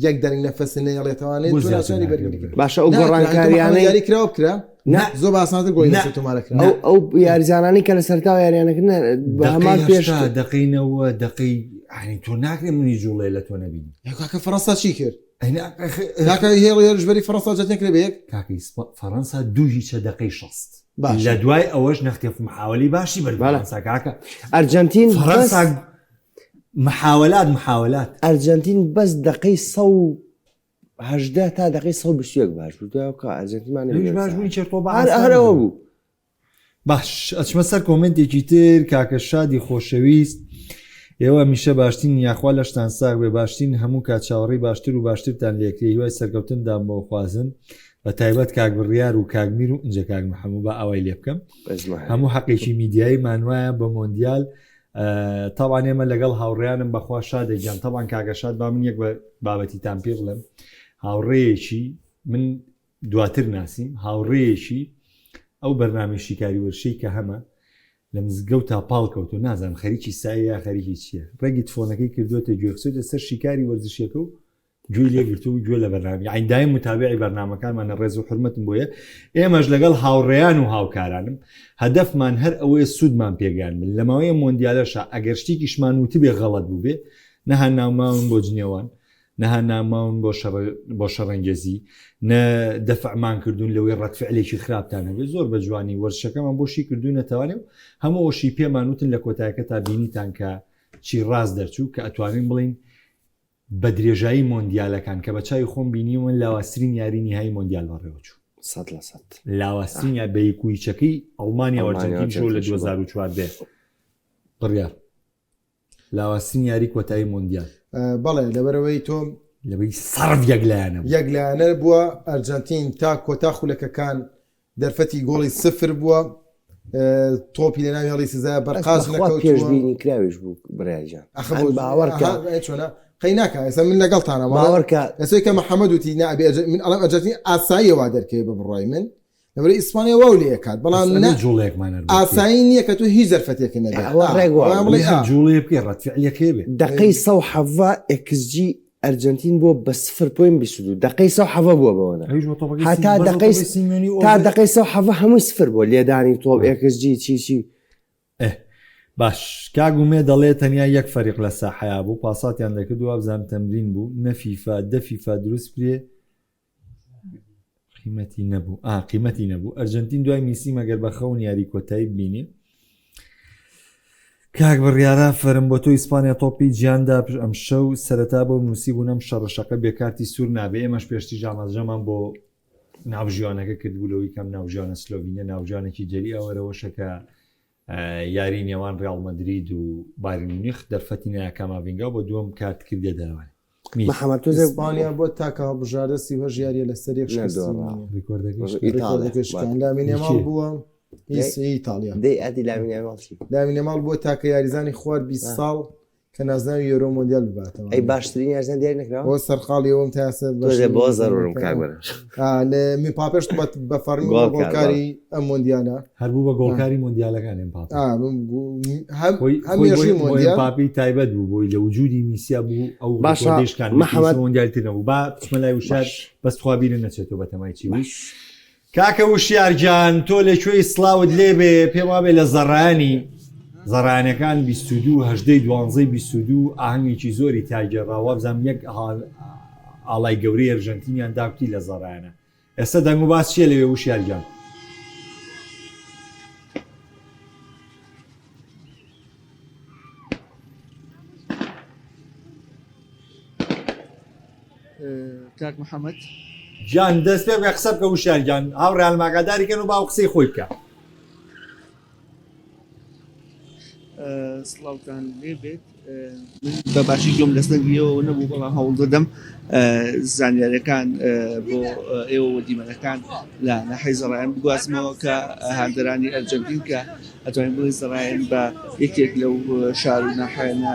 یەک دەنگ نەفەس نەیەڵێتوانێت بۆ تۆ زیاتر ناچاری ناکرێ بەرگری بکەیت. باشە ئەو ناکرا، گۆڕانکاریانەی یاری کراوە بکرا نا. زۆر بە ئاسانتر گۆڵی نا. لەسەر تۆمارە کرا ئەو ئەو یاریزانانەی کە لە سەرتاوە یاریانەکردن بە هەمان دەقەی پێش 80 دەقەی نەوە دەقەی یعنی تۆ ناکرێ منی جوڵێ لە تۆ نەبینی یا کاکە فەرەنسا چی کرد ئەی نا- ئەخ- کاکە هێڵ هێرشبەری فەرەنسا جەت نەکرێ بە یەک کاکە ئیسپا- فەرەنسا دوو هیچە دەقەی 60 باشە. لە دوای ئەوەش نەختێف محاولی باشی بەر بەڵێ. فەرەنسا کاکە ئەرجەنتین فەرەنسا بەس محاولات محاولات. ئەرجەنتین بەس دەقەی 118 تا دەقەی 121 باش بوو دوای ئەو کە ئەرجەنتینمان ئەویش نەبینی باش بووین چێرتۆ بە هەر ئاسان هەر ئەوە بوو. بوو باش ئەچمە سەر کۆمنتێکی تر کاکە شادی خۆشەویست ئێوە میشە باشترین یاخوا لەشتان ساغ بێ باشترین هەموو کات چاوەڕێی باشتر و باشترتان لێکرێ هیوای سەرکەوتندان بۆ خوازن بە تایبەت کاک بڕیار و کاک میر و ئینجا کاک محەموو با ئاوای لێ بکەم هەموو حەقێکی میدیاییمان وایە بە مۆندیال تاوان ئێمە لەگەڵ هاوڕێیانم بەخوا شادە گیان تەبان کاکە شاد با من یەک بە بابەتیتان پێ بڵێم هاوڕێیەکی من دواتر ناسیم هاوڕێیەکی ئەو بەرنامەی شیکاری وەرشەی کە هەمە لە مزگەوت تا پاڵ کەوتو نازانم خەریکی سایە یا خەریکی چییە ڕێگی تفۆنەکەی کردوێتە گوێ خسوێتە سەر شیکاری وەرزشیەکە و گوێی لێ گرتوو و گوێ لە بەرنامە یانی دایم متابعی بەرنامەکانمانە ڕێز و حورمەتم بۆیە ئێمەش لەگەڵ هاوڕێیان و هاوکارانم هەدەفمان هەر ئەوەیە سوودمان پێگەیان بن لە ماوەی ئەم مۆندیالەشا ئەگەر شتێکیشمان وتبێ غەڵەت بووبێ نەها ناوماون بۆ جنێوان. نە هاناماون بۆ شەڕ بۆ شەڕەنگێزی نە دەفعمان کردوون لەوەی ڕەتفعلێکی خراپتان هەبێت زۆر بە جوانی وەرزشەکەمان بۆشی کردوونەتەوانێ و هەموو ئەوشی پێمان وتن لە کۆتایەکە تا بینیتان کە چی ڕاست دەرچوو کە ئەتوانین بڵین بە درێژایی مۆندیالەکان کە بە چاوی خۆم بینیومە لاوازترین یاری نیهایی مۆندیال بەڕێوەچوو. 100%. لاوازترین یاری بە یەک و هیچەکەی ئەڵمانیا و ئەرجەنتین شەو لە 2014 بڕیار لاوازترین یاری کۆتایی مۆندیال. بەڵێ لەبەرئەوەی تۆ لەبەی سەرف یەکلایەنە بوو. یەکلایەنە بووە ئەرجەنتین تا کۆتا خولەکەکان دەرفەتی گۆڵی سفر بووە تۆپی لە ناو هێڵی سزای بەرقاز نەکەوتووە پێشبینی کراویش بوو برایجان ئەخە باوەڕکە چۆنە قەی ناکە ئێستا من لەگەڵتانە باوەڕکە ئێستا کە محەممەد وتی نا ئەبێ من ئەڵێم ئەرجەنتین ئاساییە وا دەرکەوێ بە بڕوای من لەبەر ئیسپانیا واو لێ ئەکات بەڵام نە جوڵەیەکمان هەر ئاسایی نییە کە تۆ هیچ دەرفەتێک نەبێت ئەوە ڕێک وا بڵێ جوڵەیە بکەی ڕەتفعلەکەی بێ دەقەی 117 xG ئەرجەنتین بووە بە 0.22 دەقەی 117 بووە بەوەنە هەتا دەقەی تا دەقەی 117 هەمووی سفر بووە لێدانی تۆپ xG چی چی ئه باش کاک ئومێد دەڵێ تەنیا یەک فەریق لە ساحەیا بوو پاساتیان دەکرد وابزانم تەمرین بوو نە فیفا دە فیفا دروست بکرێ قیمەتی نەبوو ئا قیمەتی نەبوو ئەرجنتین دوای میسی مەگەر بە خەون یاری کۆتایی ببینێ کاک بڕیارە فەرم بۆ تۆ ئیسپانیا تۆپی جیاندا پش ئەم شەو سەرەتا بۆ نووسی بوون ئەم شەڕەشەقە بێکارتی سوور نابێ ئێمەش پێشتی ژامازژەمان بۆ ناوژیوانەکە کردبوو لەوەی کەم ناوژیانە سلۆڤینە ناوژانێکی جەری ئەوەرەوەشەکە یاری نێوان ریاڵ مەدرید و بایرن میونخ دەرفەتی نایە کاماڤینگا بۆ دووەم کارت کردە دەرەوە. محەمەد تۆزێک ئیسپانیا بۆ تاکە هەڵبژاردە 38 یاریە لەسەر یەک شکستی نەدۆڕا. نییە. ریکۆردەکەی ڕۆژ شکا. ئیتاڵیا. ریکۆردەکەی شکان. لامین یاماڵ کێ؟ بووە هی ئیتاڵیا. دەی ئەدی لامین یاماڵ چی؟ لامین یاماڵ بووە تاکە یاریزانی خوار 20 آه. ساڵ کە نازناوی یۆرۆ مۆندیال بباتەوە. ئەی باشترین یاریزان دیاری نەکراوە؟ بۆ سەرقاڵی ئەوەم تا ئێستا تۆزێ باشترین بۆ یاریزان زەرورم کاک نەکراوە. بەرەش. آه، لە مباپێش بە بە فەرمی بووە گۆڵکار، گۆڵکاری ئەم مۆندیالە. هەر بوو بە گۆڵکاری مۆندیالەکان ئێمپاپێ. آه، من گو- هەم خۆی هەم خۆی مێژووی بۆ بۆ مۆندیال ئێمپاپی تایبەت بوو بۆی لە وجودی میسیا بوو ئەو باشە ریکۆردەی شکاند محەمەد مۆندیالی تر نەبوو با بچمە لای وشار باش بەس تخوا بیرم نەچێتەوە بەتەمای چی بووی. باش. کاکە وشیار گیان تۆ لە کوێی سڵاوت لێبێ پێم وابێ لە زەڕایەنی زەڕایەنەکان 22 هەژدەی دوانزەی 22 ئاهەنگێکی زۆری تیا گێڕا وابزانم یەک ئاڵای گەورەی ئەرژەنتینیان داکوتی لە زەڕایەنە ئێستا دەنگ و باس چییە لەوێ وشیار گیان؟ کاک محەممەد گیان دەست پێ بکە قسە بکە وشیار گیان هاوڕێیان ئاگاداری کەن و با ئەو قسەی خۆی بکە. سڵاوتان لێ بێت من بە باشی گوێم لە دەنگی ئێوە نەبوو بەڵام هەوڵ دەدەم زانیاریەکان بۆ ئێوە و دیمەنەکان لە ناحیەی زەڕایەن بگوازمەوە کە هاندەرانی ئەرجەنتین کە ئەتوانین بڵێین زەڕایەن بە یەکێک لەو شار و ناحیانە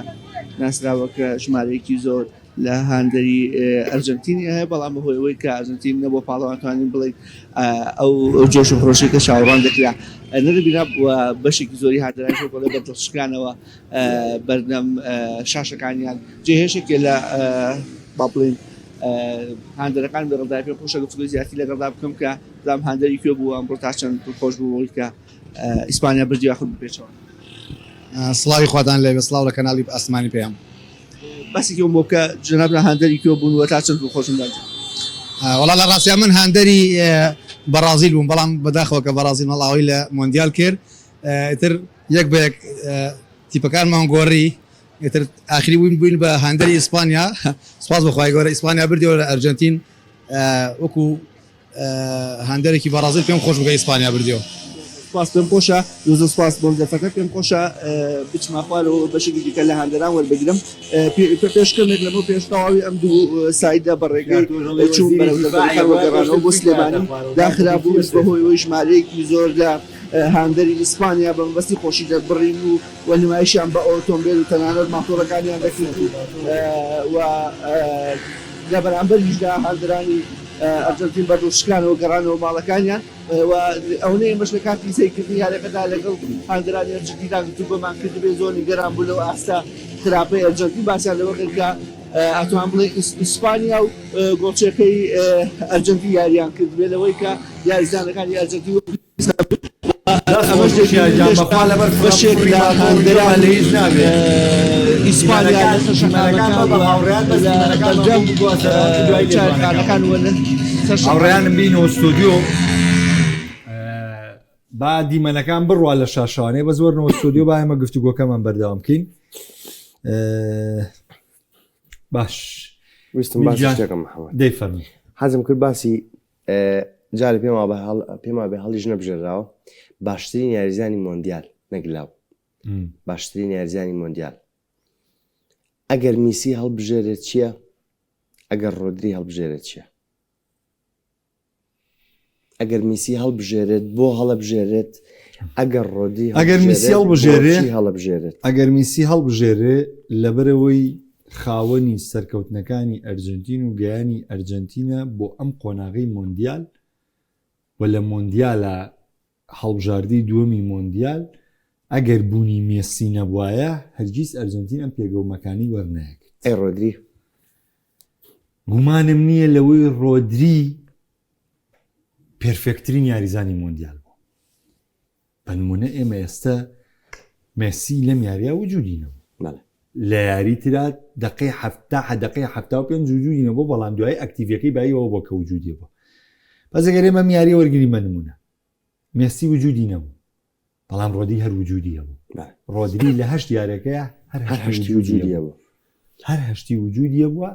ناسراوە کە ژمارەیەکی زۆر لە هاندەری ئەرجەنتینی هەیە بەڵام بەهۆی ئەوەی کە ئەرجەنتین نەبووە پاڵەوان توانین بڵێین ئەو جۆش و خرۆشەی کە چاوەڕوان دەکرا نەدەبینا و بەشێکی زۆری هاندەرانیش وەک بڵێ بە دڵشکانەوە بەردەم شاشەکانیان جێهێشێکێ لە با بڵێین هاندەرەکان لەگەڵدا پێم خۆشە گفتوگۆی زیاتری لەگەڵدا بکەم کە بزانم هاندەری کوێ بوو ئەمڕۆ تا چەند دڵخۆش بوو بەوەی کە ئیسپانیا بردی یاخود بپێچەوە. سڵاوی خواتان لێبێ سڵاو لە کەناڵی ئاسمانی پەیام. باسێکی ئەوم بۆ بکە جەنابتان هاندەری کوێ بوون و تا چەند دڵخۆشن بەم جەنگە؟ وەڵا لە ڕاستیا من هاندەری بەڕازیل بووم بەڵام بەداخەوە کە بەڕازیل ماڵئاوایی لە مۆندیال کرد ئیتر یەک بە یەک تیپەکانمان گۆڕی ئیتر ئاخری بووین بووین بە هاندەری ئیسپانیا سوپاس بۆ خوای گەورە ئیسپانیا بردیەوە لە ئەرجەنتین وەکو هاندەرێکی بەڕازیل پێم خۆش بوو کە ئیسپانیا بردیەوە. سپاس پێم خۆشە زۆر زۆر سپاس بۆ دەرفەتە پێم خۆشە بچمە خوارەوە بەشێکی دیکە لە هاندەران وەربگرم پێش کەمێک لەمە پێش تەواوی ئەم دوو سایدە بە ڕێگەی چوون بەرەو دەربەندیخان و گەڕانەوە بۆ سلێمانی داخرابوو بەهۆی ئەوەی ژمارەیەکی زۆر لە هاندەری ئیسپانیا بە مەبەستی خۆشی دەربڕین و و نمایشیان بە ئۆتۆمبێل و تەنانەت ماتۆڕەکانیان دەکرد و لە بەرامبەریشدا هاندەرانی ئەرجەنتین بە دڵشکانەوە گەڕانەوە ماڵەکانیان و ئەوەنەی ئێمەش لە کاتی سەیرکردنی یاریەکەدا لەگەڵ هاندەرانی ئەرجەنتیندا گفتوگۆمان کردبێ زۆر نیگەران بوو لەو ئاستە خراپەی ئەرجەنتین باسیان لەوە کرد کە ئەتوان بڵێ ئیسپانیا و گۆڵچیەکەی ئەرجەنتین یاریان کردبێ لەوەی کە یاریزانەکانی ئەرجەنتین وەک. ئەمەش بەشێک لە هاندەرانی ئیسپانیا لەسەر شەقامەکان لە بەردەم چایخانەکان و لەسەر هاوڕێیانم بینەوە ستۆدیۆ با دیمەنەکان بڕوا لە شاشانێ بەس وەرنەوە ستۆدیۆ با ئێمە گفتوگۆکەمان بەردەوام بکەین باش ویستم باسی شتێکم محەممەد دەی فەرموو حەزم کرد باسی جارێ پێم وابە هەڵ پێم وابێ هەڵیش نەبژێراوە باشترین یاریزانی مۆندیال نەک لاو باشترین یاریزانی مۆندیال ئەگەر میسی هەڵبژێرێت چییە ئەگەر ڕۆدری هەڵبژێرێت چییە ئەگەر میسی هەڵبژێرێت بۆ هەڵەبژێرێت ئەگەر ڕۆدری ئەگەر میسی هەڵبژێرێ هەڵبژێرێت ئەگەر میسی هەڵبژێرێ لەبەرەوەی خاوەنی سەرکەوتنەکانی ئەرجەنتین و گەیانی ئەرجەنتینە بۆ ئەم قۆناغەی مۆندیال و لە مۆندیالا هەڵبژاردەی دووەمی مۆندیال ئەگەر بوونی مێسی نەبوایە هەرگیز ئەرجەنتین ئەم پێگە و مەکانەی وەرنەئەگرت. ئەی ڕۆدری؟ گومانم نییە لەوەی ڕۆدری پێرفێکترین یاریزانی مۆندیال بوو. بە نمونە ئێمە ئێستا مێسی لەم یاریە وجودی نەبوو لە یاری ترا دقەی هەفتا دقەی هەفتا و پێنج وجودی نەبوو بەڵام دوای ئەکتیڤەکەی بایەوە بۆ کە وجودی بوو بەس ئەگەر ئێمە یاری وەرگری بە نمونە مێسی وجودی نەبوو بەڵام ڕۆدی هەر وجودی هەبوو ڕۆدری لە هەشت یارەکەیە هەر هەشتی وجودی هەبوو هەر هەشتی وجودی هەبووە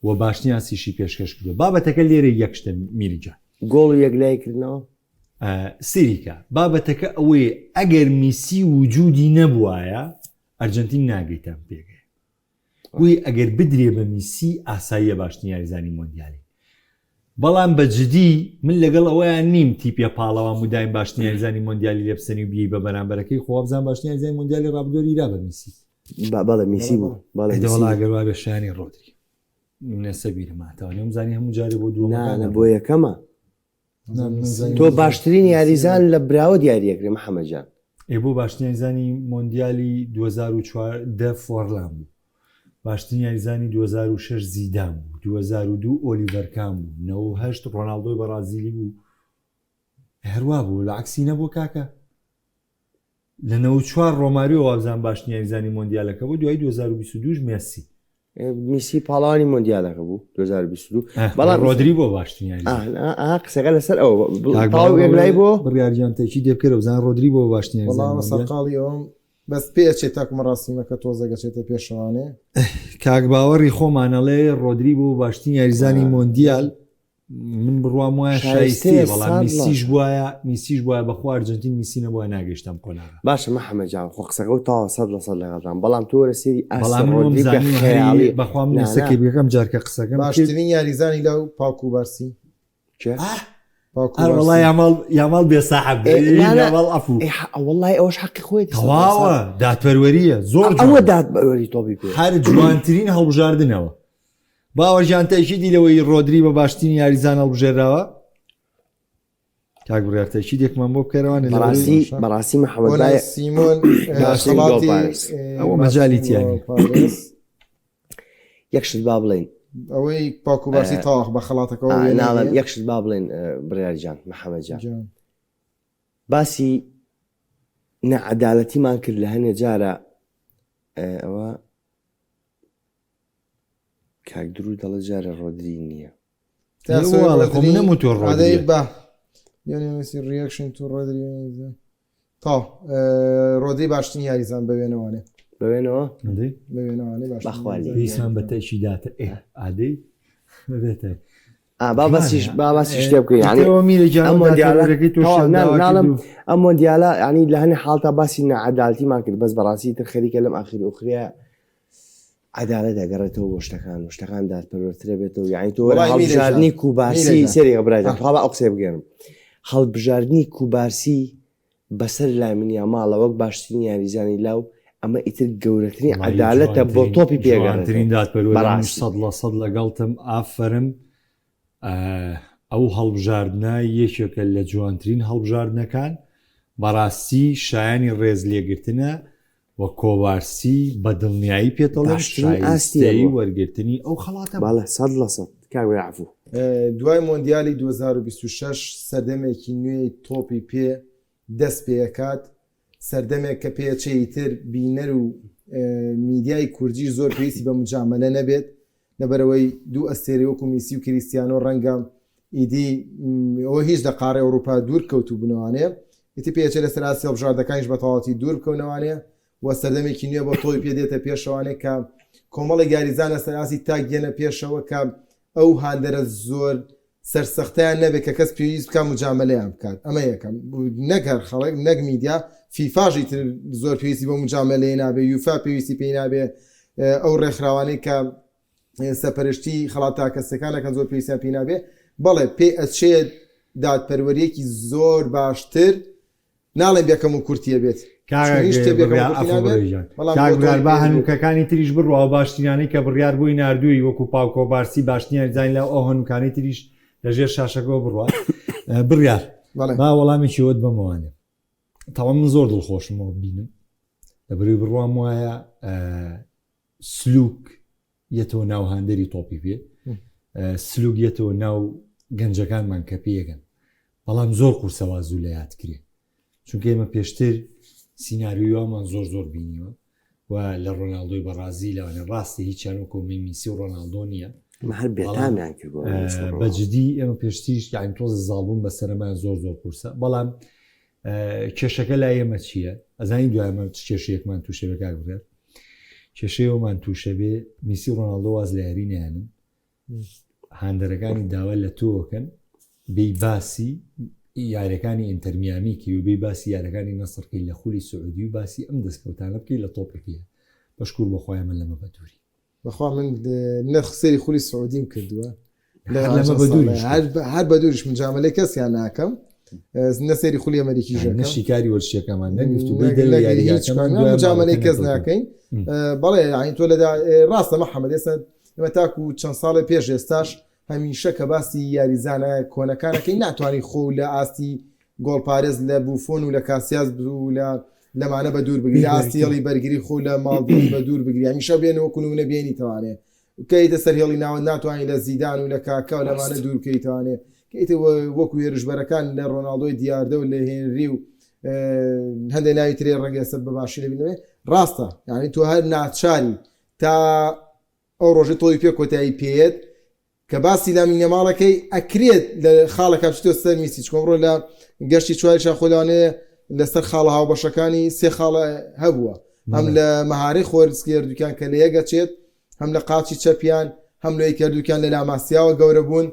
و باشنیاسیشی پێشکەش کردووە بابەتەکە لێرە یەکشتە میریجان گۆڵ یەکلای کردنەوە سەیریکە بابەتەکە ئەوەیە ئەگەر میسی وجودی نەبوایە ئەرجەنتین ناگەیتە ئەم پێگەیە بۆیە ئەگەر بدرێ بە میسی ئاساییە باشترین یاریزانی مۆندیالی بەڵام بە جدی من لەگەڵ ئەوەیان نیم تیپێ پاڵەوان مدایم باشترین یاریزانی مۆندیالی لێ بسەنی و بیەی بە بەرامبەرەکەی خۆ وابزان باشترین یاریزانی مۆندیالی ڕابردوو دیرا بە میسی بەڵێ میسی بوو بەڵێ ئەی دەوەڵا ئەگەر وابێ شایانی ڕۆدری من ئێستا بیرم هاتەوە نەم زانی هەموو جارێ بۆ دووەمەکان نا بۆ یەکەمە تۆ باشترین یاریزان لە براوە دیاریەکرێ محەممەد جان. ئێ بۆ باشترین یاریزانی مۆندیالی 2014 فۆرلان بوو باشترین یاریزانی 2006 زیدان بوو 2002 ئۆلیڤەر کان بوو 98 ڕۆناڵدۆی بەڕازیلی بوو هەروا بوو لە عەکسی نەبوو کاکە لە 94 ڕۆماریۆ وابزان باشترین یاریزانی مۆندیالەکە بوو دوای 2022 مێسی. میسی پاڵەوانی مۆندیالەکە بوو 2022 بەڵام ڕۆدری بۆ باشترین یاریزان ئا قسەکە لەسەر ئەو تەواو یەکلای بۆ بڕیارجان تەکی دێ بکەرە بزان ڕۆدری بۆ باشترین یاریزان وەڵام سەرقاڵی ئەوم بەس پێ ئەچێت تاکو مەراسیمەکە تۆزێک ئەچێتە پێشەوانێ کاک باوەڕی خۆمانەڵێ ڕۆدری بۆ باشترین یاریزانی مۆندیال من بڕوام وایە شایستەیە بەڵام میسیش بواە میسیش بواە بەخوا ئەرجنتین میسی نەبووە ناگەشتم قۆناغە باشە محەممەد جان خۆ قسەکە و تاوە سەد لە سەد لەگەڵدام بەڵام تۆ وەرە سێری بەڵام من زانی بەخوا من سەکەی بەکەم جارکە قسەکەم باشترین یاریزانی لەو پاکو بارسی وڵا یاماڵ یاماڵ بێ ساحب یاماڵ ئەفو وڵی ئەوش حەقی خۆی تەواوە دادپەروەریە زۆر ئەوە دادپەروەری تۆپی پێ هەر جوانترین هەڵبژاردنەوە باوە گیان تەئکیدی لەوەی ڕۆدری بە باشترین یاریزان هەڵبژێراوە کاک بڕیار تەئکیدێکمان بۆ بکەرەوانێ لە بەڕاستی بەڕاستی محەممەد بای سیمۆن خەڵاتی ئەوە مەجالی تیا نییە. یەک شت با بڵێین ئەوەی پاکو باسی تاواخ بە خەڵاتەکەەوە ناڵێم یەک شت با بڵێن بڕیار جان محەممەد جان باسی نەعەدالەتیمان کرد لە هەنێ جارە ئەوە کاک درو دەڵێ جارێ ڕۆدری نییە. تا ڕۆدری باشترین یاریزان بەوێنەوانێ بەوێنەوە بەوێنەوانێ باشیسان بە تەکی داتە ئێ ئادەی بێتە با بەسیش با باسی شتێ بکەین ئەم مۆندیالە ئەم مۆندیالە ینی لە هەنێ حاڵتا باسی نەعەدالتیمان کرد بەس بەڕاستی تر خەریکە لەم ئاخیر ئۆخریا عەدالەت ئەگەڕێتەوە بۆ شتەکان و شتەکان دادپەروەرترە بێتەوە یعنی تۆ وەرە هەڵبژاردنی کوبارسی سەری برای تخوا با ئەو قسەیە بگەێنم هەڵبژاردنی کوبارسی بەسەر لامین یاماڵە وەک باشترین یاریزانی لاو ئەمە ئیتر گەورەترین عەدالەتە بۆ تۆپی پێگەڕێترین دادپەروەری سەد لە سەد لەگەڵتم ئافەرم ئەو هەڵبژاردنە یەکێکە لە جوانترین هەڵبژاردنەکان بەڕاستی شایانی ڕێز لێگرتنە و کۆوارسی بە دڵنیایی پێت دەڵێم باشترین ئاستی شایستەی هەبووە. وەرگرتنی ئەو خەڵاتە بوو. بەڵێ 100% کاک برا عەفوو. دوای مۆندیالی 2026 سەردەمێکی نوێی تۆپی پێ. دەست پێکات سەردەمێک کە پێچێ ئیتر بینەر و میدیای کوردیش زۆر پێویستی بە مجامەلە نەبێت لەبەرئەوەی دوو ئەستێرەی وەکو میسی و کریستیانۆ ڕەنگە ئیدی ئەوە هیچ لە قاڕەی ئەوروپا دوور کەوتوبنەوانێ ئیتر پێچێ لەسەر ئاستی هەڵبژاردەکانیش بە تەواوەتی دوور بکەونەوانێ و سەردەمێکی نوێ بۆ تۆپی پێ دێتە پێشەوانێ کە کۆمەڵێک یاریزان لەسەر ئاستی تاک دێنە پێشەوە کە ئەو هاندەرە زۆر سەرسەختیان نەبێت کە کەس پێویست بکات مجامەلەیان بکات ئەمە یەکەم نەک هەر خەڵک نەک میدیا فیفاش ئیتر زۆر پێویستی بۆ مجامەلەی نابێ یوفا پێویستی پێی نابێ ئەو ڕێکخراوانەی کە سەپەرشتی خەڵات تاکەسەکانەکەن زۆر پێویستیان پێی نابێ بەڵێ پێ ئەچێت دادپەروەریەکی زۆر باشتر ناڵێم بێ کەم و کورتیە بێت با هەنووکەکانی تریش بڕوا و باشترینانەی کە بڕیار بۆی نردووی وەکو پاوکۆ بارسی باشترین یاریزانی لە ئەو هەنووکانی تریش لەژێر شاشەکەەوە بڕوا بڕیار با وەڵامێکی وەت بەمەوانێ تاوان من زۆر دڵخۆشمەوە بینم لە بەروی بڕوام وایە سلوک یەتەوە ناو هاندەری تۆپی پێ سلوک یەتەوە ناو گەنجەکانمان کە پێیەگەن بەڵام زۆر قورسە وا زوو لە یاد کرێ چونکە ئێمە پێشتر سیناریۆی وامان زۆر زۆر بینیوە و لە ڕۆناڵدۆی بەڕازی لەوانە ڕاستە هیچیان وەکۆ میسی و ڕۆناڵدۆ نییە هەر بێتامیان کردووە بە جدی ئێمە پێشتریش یانی تۆزە زاڵبوون بەسەرمان زۆر زۆر قورسە بەڵام کێشەکە لای ئێمە چییە ئەزانی دوای ئەمە چ کێشەیەکمان تووشە بێ کاک بڕیار کێشەیەوەمان تووشە بێ میسی و ڕۆناڵدۆ واز لە یاری نایەنن هاندەرەکانی داوا لە تۆکەن بێی باسی یاریەکانی ئینتەرمیامی کی و بێی باسی یارەکانی نەسڕکەی لە خولی سعودی و باسی ئەم دەستکەوتانە بکەی لە تۆپی پێ بەشکور بەخوای من لەمە بەدووری بەخوا من نە سەیری خولی سعودیم کردووە هەر بە دووریش من جامەلەی کەسیان ناکەم نە سەیری خولی ئەمریکی شیکاری وەرشەکەمان جامەلەی کەس ناکەین بەڵێ یانی تۆ لەدا ڕاستە محەممەد ئێستا ئێمە تاکو چەند ساڵێ پێش ئێستاش هەمیشە کە باسی یاریزانە کۆنەکانەکەی ناتوانانی خۆ لە ئاستی گۆڵپارێز لە بوفۆن و لە کاسیاس و لە لەمانە بە دوور بگری ئاستی هێڵی بەرگری خۆ لە ماڵدینی بە دوور بگری هەمیشە بێن وەکو نمونە بێنی توانێ کەیتە سەر هێڵی ناوەند ناتوانانی لە زیدان و لە کاکا و لەمانە دوور بکەیتوانێ کەیتە وەکو هێرشبەرەکان لە ڕۆناڵدۆی دیاردە و لە هێنری و هەندێک ناوی ترێ ڕەنگە سەر بە باشی لەبینەوەی ڕاستە یعنی تۆ هەر ناچاری تا ئەو ڕۆژەی تۆپی پێ کۆتایی پێیەت کە باسی لامین یەماڵەکەی ئەکرێت لە خاڵەکە بچیتەوە سەر میسی چونکە ئەمڕۆ لە گەشتی چواریشا خۆ لەوانەیە لەسەر خاڵە هاوبەشەکانی سێ خاڵە هەبووە هەم لە مەهارەی خۆرسکی هەردووکیان کە لە یەکەچێت هەم لە قاچی چەپیان هەم لەوەی کە هەردووکیان لە لاماسیاوە گەورە بوون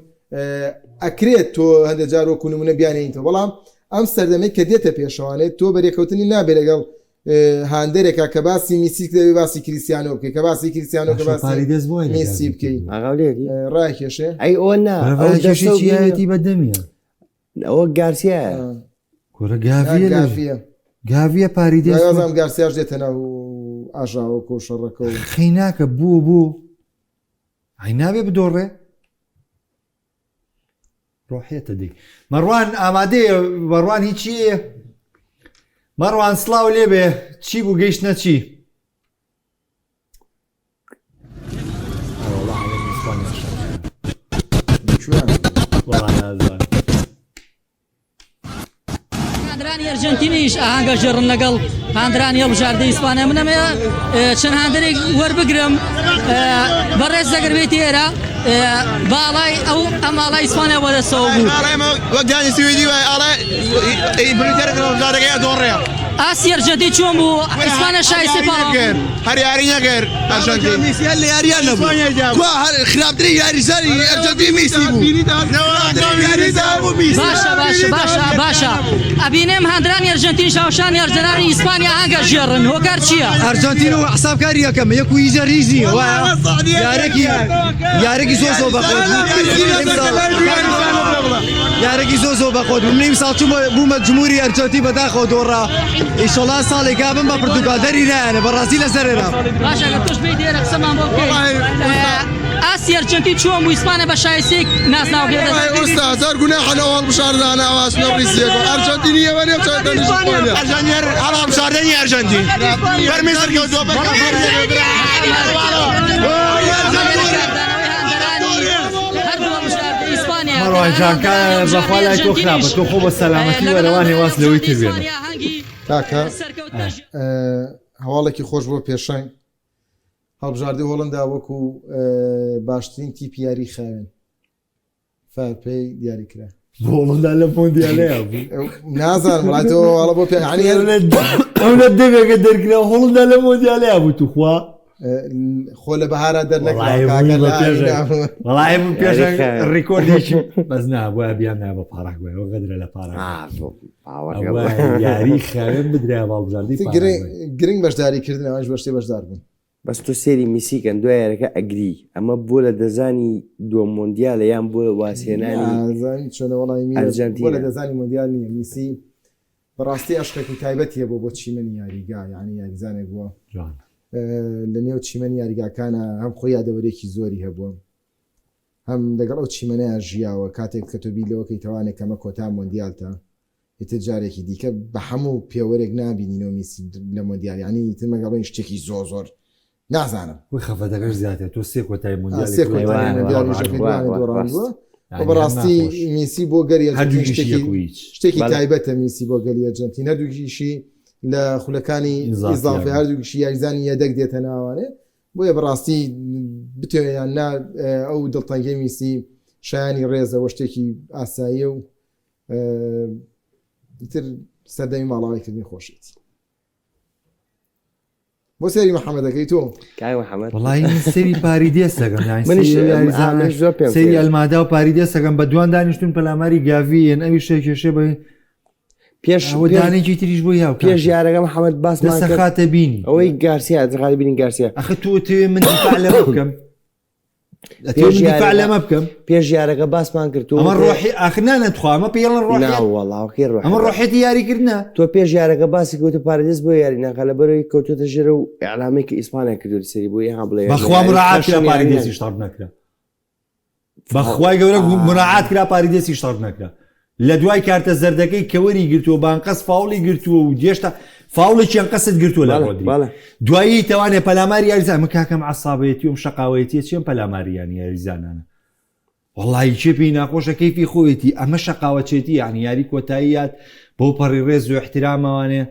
ئەکرێت تۆ هەندێک جار وەکو نمونە بیانێنیتەوە بەڵام ئەم سەردەمەی کە دێتە پێشەوانێت تۆ بەرێکەوتنی نابێت لەگەڵ هاندەرێکە کە باسی میسی دەبێ باسی کریسیانۆ بکەی کە باسی کریسیانۆ کە باسی پاریدەس بۆ میسی بکەی ئاغاولێری ڕاکێشێ ئەی ئەوە نا ئەو کێشەی دەستە و چیایەتی بە دەمیە ئەوە گارسیایە کورە گاڤیە لە- گافیە گاڤیە پاریدەس بۆ- دوای گارسیاش دێتە ناو ئاژاوەکە و شەڕەکە و خەیناکە بوو بوو ئەی نابێ بدۆڕێ ڕۆحێتە دی مەڕوان ئامادەیە مەڕوان هیچی مەڕوان سڵاو لێبێ چی بوو گەیشتنە چی هاندرانی ئەرجەنتینیش ئاهەنگە ژێڕن لەگەڵ هاندرانی هەڵبژاردەی ئیسپانیا من ئەمەیە چەند هاندەرێک وەربگرم بەڕێز دەگەر بێتی ئێرە باڵای ئەو ئەم ئاڵای ئیسپانیا بەدەستەوە بوو وەک دانی سویدی وای ئاڵای بریتەرەکە دۆڕێ ئاستی ئەرجەنتین چۆن بوو ئیسپانیا شایستەی پاڵەوان بوو هەر یاری نەکرد ئەرجەنتین میسی هەر لە یاریان نەبوو کوا هەر خراپترین یاریزانی ئەرجەنتین میسی بوو باشە باشە باشە باشە ئەبینم هاندرانی ئەرجەنتین شاوشانی ئەرجەنانی ئیسپانیا ئاگە ژێڕن هۆکار چییە؟ ئەرجەنتین و حسابکاری یەکەم یەک و هیچ هیچ نییە وایە یارێکی یارێکی زۆر زۆر بەخۆت یارێکی زۆر زۆر بەخۆت بوو من ئیمساڵ چوومە بوومە جمهوری ئەرجەنتین بەداخەوە دۆڕا ئیشەڵا ساڵێکا بم بە پرتوگال دەری نایەنە بەڕاستی لەسەرێرا باشە ئەگەر تۆش بێیت ئێرە قسەمان بۆ بکەیت ئاستی ئەرجەنتین چۆن بوو ئیسپانیا بە شایستەیەک نازناوەکەی بەدەست ئوستا زۆر گوناحە لەو هەڵبژاردانە ئاواز لە ڕیزیەکە ئەرجەنتینی ئێوە نێو چاوتان ئیسپانیا ئەرجەنتین هەر هەڵبژاردەنی ئەرجەنتین فەرمی سەرکەوتووە هەردوو هەڵبژاردەی ئیسپانیا. مەڕوان جان کا بەخوا لای تۆ خراپە تۆ خۆ بە سەلامەتی وەرەوانێ واز لەوەی تر بێنە. کاکە هەواڵێکی خۆش بۆ پێشەنگ هەڵبژاردەی هۆڵندا وەکو باشترین تیپی یاری خاوێن فارپەی دیاری کرا. هۆڵندا لە مۆندیالەیە بوو نازانم وڵای تۆ واڵە بۆ پێ یعنی ئەو لە دەمێکە دەرکرا هۆڵندا لە مۆندیالەیە بوو توخوا خۆ لە بەهارا دەرنەکرا وەڵای من پێش ڕیکۆردێکی بەس نا بۆیە بیان نا بە پاراگوای ئەوە غەدرە لە پاراگوای یاری خاوێن بدرا باڵبژاردەی گرنگ بەشداریکردن ئەوانش بەشتێ بەشدار بوون. بەس تۆ سێری میسی کەن دوای یاریەکە ئەگری ئەمە بۆ لە دەزانی دووەم مۆندیالە یان بۆ وازهێنانی نازانی چۆنە وەڵی میرە بۆ لە ئەرجەنتینە. دەزانی مۆندیال نییە میسی بەڕاستی ئەشقێکی تایبەتی هەبووە بۆ چیمەنی یاریگا یعنی یاریزانێک بووە جوان. لە نێو چیمەنی یاریگاکانە هەم خۆی یادەوەرێکی زۆری هەبووە هەم لەگەڵ ئەو چیمەنەیان ژیاوە کاتێک کە تۆ بیر لەوە کەی تەوانێک کەمە کۆتا مۆندیالتە ئیتر جارێکی دیکە بە هەموو پێوەرێک نابینینەوە میسی لە مۆندیال یعنی ئیتر مەگەر بڵێین شتێکی زۆر زۆر نازانم. وەی خەفەتەکەش زیاتر تۆ سێ کۆتای مۆندیالی سێ کۆتای مۆندیالی ژەکەی دوانێ دۆڕاندووە و بەڕاستی میسی بۆ گەلی ئەرجەنتین شتێکی شتێکی تایبەتە میسی بۆ گەلی ئەرجەنتین هەردووکیشی لە خولەکانی ئیزافی هەردووکیشی یاریزانی یەدەک دێتە ناوانێ بۆیە بەڕاستی بتەوێ یان نا ئەو دڵتەنگی میسی شایانی ڕێزەوە شتێکی ئاساییە و ئیتر سەردەمی ماڵاوایکردنی خۆشیەتی بۆ سەیری محەممەدەکەی تۆ کاک محەممەد وڵی من سەری پاریدێس دەکەم یانی منیش سەیری یاریزانە منیش زۆر پێم سەیری سەیرە. ئەلمادا و پاریدێس دەکەم بە دوان دانیشتون پەلاماری گاڤیین ئەوی شێکێشێ بە پێش ئەوە پێش دانێکی تریش بۆ یاو پێش یارەکە محەممەد باسمان دەسە کرد خاتە بینی ئەوەی گارسیا دەخاتە بینی گارسیا ئەخە تۆ تێ من دیفاع لەمە بکەم پێش دیفاع لەمە بکەم پێش یارەکە باسمان کرد تۆ ئەمە ڕۆحی ئاخر نانە تخوا ئەمە پێڵە ڕۆحی وەڵاوکەی ڕۆح ئەمە ڕۆحێتی یاریکردنە تۆ پێش یارەکە باسی کەوتە پارێز بۆ یاری ناکە لە بەرەوەی کەوتوتە ژێرە و ئەعلامێک کە ئیسپانیا کردو سەری بۆ یان بڵێ بەخوا مراعات کرا پاریدێسیش تەڕ نەکرا بەخوای گەورە مراعات کرا پاریدێسیش تەڕ نەکرا لە دوای کارتە زەردەکەی کەوەری گرتووە بانقەس فاوڵی گرتووە و گێشتا فاوڵێکیان قەست گرتووە لە ڕۆدری دوایی تەوانێ پەلاماری یاریزان من کاکەم عەسابەتی و شەقاوەیەتیە چیم پەلاماریان یاریزانانە وەڵی کێ پێی ناخۆشە کەیفی خۆیەتی ئەمە شەقاوەچێتی یعنی یاری کۆتاییات بەو پەڕی ڕێز و احترامەوانێ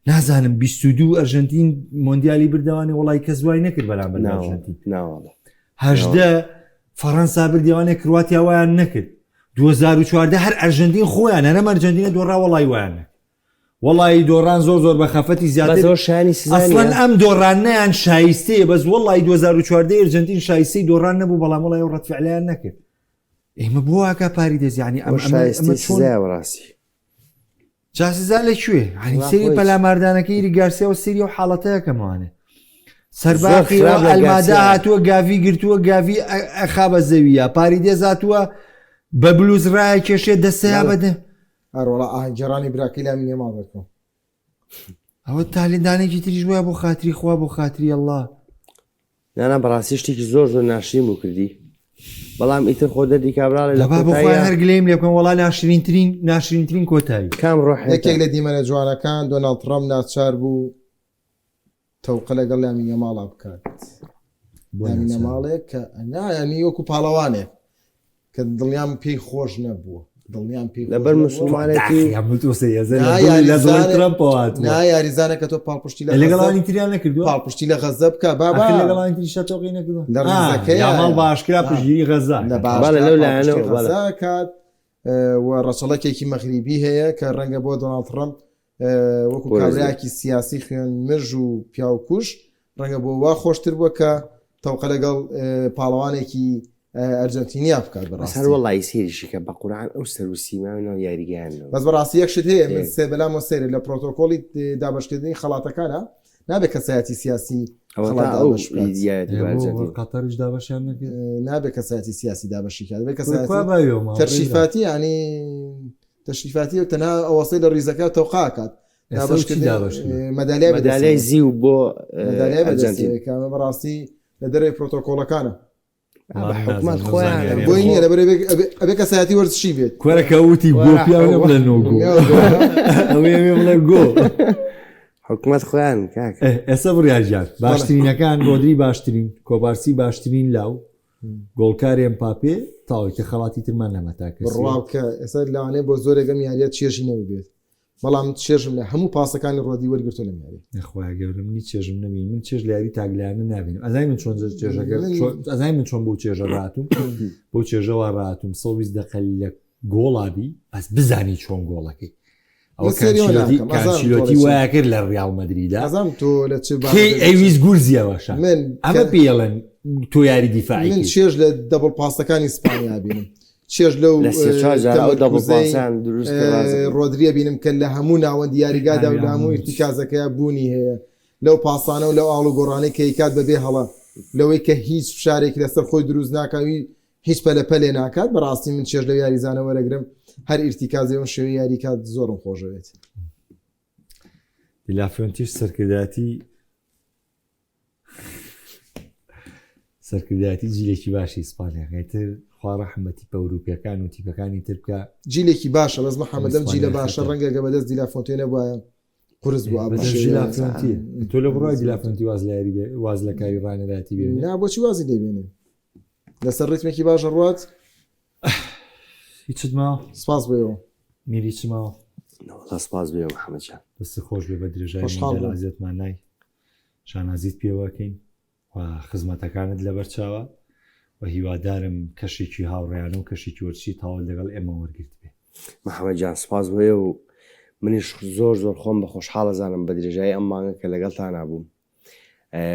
نازانم 22 ئەرژەنتین مۆندیالی بردەوانێ وڵی کەس وای نەکرد بەرامبەر ئەرژەنتین هەژدە فەڕەنسا بردیوانێ کرواتیا وایان نەکرد 2014 هەر ئەرژەنتین خۆیان هەرم ئەرجنتینە دۆڕا وەڵی وایان نەکرد وەڵی دۆڕان زۆر زۆر بە خەفەتی زیاتر زۆر شایانی سزا ئەسڵەن نییە. ئەم دۆڕانەیان شایستەیە بەس وەڵی 2014 ئەرجنتین شایستەی دۆڕان نەبوو بەڵام وەڵی ئەو ڕەتفعلیان نەکرد ئێمە بۆ واکە پاریدێز یعنی ئەم ئەمە ئەمە ئەمە شایستەی چۆن سزایە بەڕاستی جا سزا لە کوێ یعنی وەڵا سەیری خۆی پەلاماردانەکەی ئیری گارسیا و سەیری ئەو حاڵەتەیەکەمەوانێ زۆر سەرباقی خراپ لە ئەلمادا گارسیا. هاتووە گاڤی گرتووە گاڤی ئەخا بە زەویە پاریدێز هاتووە بە بلوز ڕایە کێشێ دەسەیا بەڵێ. بەدە ئەرۆڵا ئاهەنگگێڕانی براکەی لامی نێماڵ دەکەم ئەوە تالێندانێکی تریش وایە بۆ خاتری خوا بۆ خاتری اللە. نانا بەڕاستی شتێکی زۆر زۆر ناشرین بوو کردی بەڵام ئیتر خۆ دەردی کابراڵێ لە لەبا بۆ خۆیان کۆتاییا هەر گلەیم لێ بکەن وەڵا ناشرینترین ناشرینترین کۆتایی. کام ڕۆحێتە یەکێک لە دیمەنە جوانەکان دۆناڵد تڕەمپ ناچار بوو تەوقە لەگەڵ لامین یەماڵا بکات بۆ لامین ناچار بوو؟ یەماڵێک کە نا یانی وەکو پاڵەوانێک کە دڵنیام پێی خۆش نەبووە دڵنیام پێی خۆش لەبەر نەبووە. مسلمانێتی داخی هەموو تۆ سەیەزە لە نا دڵی لە دڵی یاریزانێ ترەمپەوە هاتووە. نا یاریزانە کە تۆ پاڵپشتی لە لەگەڵ غەزە ئەوانی تریان نەکردووە پاڵپشتی لە غەزە بکە بابا ئاخر لەگەڵ ئەوانی تریشا تۆقی نەکردووە لە آه، ڕیزەکەیە یاماڵ بە ئاشکرا پشتگیری غەزە لە بەڵێ باشترا لەو پاڵپشتی لایەنەوە بەڵێ غەزە کات و ڕەچەڵەکێکی مەغریبی هەیە کە ڕەنگە بۆ دۆناڵد ترەمپ وەکو کابرایەکی سیاسی خوێن مژ و پیاوکوش ڕەنگە بۆ وا خۆشتر بووە کە تەوقە لەگەڵ پاڵەوانێکی ئەرجنتینیا بکات بەڕاستی هەر وەڵی سێریشی کە بە قورعان ئەو سەر و سیما و ناو یاریگایان بەس بەڕاستی یەک شت هەیە من سێ بەلامەوە سەیرە لە پرۆتۆکۆلی دابەشکردنی خەڵاتەکانە نابێت کەسایەتی سیاسی ئەوە ئەو ئەرجنتین قەتەریش دابەشیان نەکرد نابێت کەسایەتی سیاسی دابەشی کات بێت کوا کەسایەتی باویەوە تەرشیفاتی ینی تەشریفاتی و تەنها ئەوەسەی لە ڕیزەکە تەوقاکات مەدالیای مەدالیای زیو بۆ مەدالیای بەدەستەوە بەڕاستی لە دەرەوەی پرۆتۆکۆڵەکانە حکومەت خۆیان بۆی نییە لەبەر ئەبێ کەسایەتی وەرزشی بێت کوەرەکە وتی گۆ پیاو نەبڵێ نۆ گۆ ئەوەی ئەوێ بڵێ گۆ حکومەت خۆیان کاک ئێستا بڕیار گیان باشترینەکان رۆدری باشترین کۆبارسی باشترین لاو. گۆڵکاری ئەمپاپێ تاوەی کە خەڵاتی ترمان نەما تا کەسی. بڕوا بکە ئێستا لەوانەیە بۆ زۆرێک ئەم یاریە چێژی نەبووبێت بەڵام چێژم لە هەموو پاسەکانی ڕۆدی وەرگرتووە لەم یاریە. نەخوایە گەورە منی چێژم نەبینی من چێژ لە یاری تاکلایەنە نابینم ئەزانی من چۆن چێژەکە ئەزانی من چۆن بۆ چێژە ڕاتوم بۆ چێژەوە ڕاتوم 120 دقە لە گۆڵابی بەس بزانی چۆن گۆڵەکەی ئەوە کانچیلۆتی وایە کرد لە ریال مەدریدا ئەزام تۆ لە چ کەی ئەویست گورزیەوە شا من ئەمە پێڵێن تۆ یاری دیفاعی من چێژ لە دەبڵ پاسەکانی ئیسپانیا بینم چێژ لەو ڕۆدریە بینم کە لە هەموو ناوەندی یاریگادا و لە هەموو ئیرتیکازەکەیا بوونی هەیە لەو پاسانە و لەو ئاڵ و گۆڕانەی کە ئەیکات بەبێ هەڵە لەوەی کە هیچ فشارێکی لەسەر خۆی دروست ناکاوی هیچ پەلە پەلێ ناکات بەڕاستی من چێژ لەو یاریزانە وەرەگرم هەر ئیرتیکازی بەم شێوەیە یاری کات زۆرم خۆشەوێت. دیلافۆنتیش سەرکردایەتی سەرکردایەتی جیلێکی باشی ئیسپانیا تر خوا ڕەحم بە تیپە ئەوروپیەکان و تیپەکانی تر بکە جیلێکی باشە بەس محەممەد ئەم جیلە باشە ڕەنگە بەدەست دیلافۆنتێ نەبوایە قورس بوو دیلافۆنتی تۆ لە بڕای دیلافۆنتی واز لە یاری واز لە کاری ڕانەراتی بێ نا بۆچی وازی لێ بێنێ لەسەر ڕیتمێکی باشە ڕوات هیچت ماوە سپاس بۆ ئێوە میری چ ماوە نەوەڵا سپاس بۆ ئێوە محەممەد جان دەست خۆش بێ بە درێژای خۆشحاڵ بووم. ئازیەتمان نای شانازیت پێوەکەین و خزمەتەکانت لەبەر چاوە و هیوادارم کەشێکی هاوڕێیانە و کەشێکی وەرزشی تەواو لەگەڵ ئێمە وەرگرت بێ. محەمەد جان سپاس بۆ ئێوە و منیش زۆر زۆر خۆم بە خۆشحاڵ ئەزانم بە درێژایی ئەم مانگە کە لەگەڵتانا بووم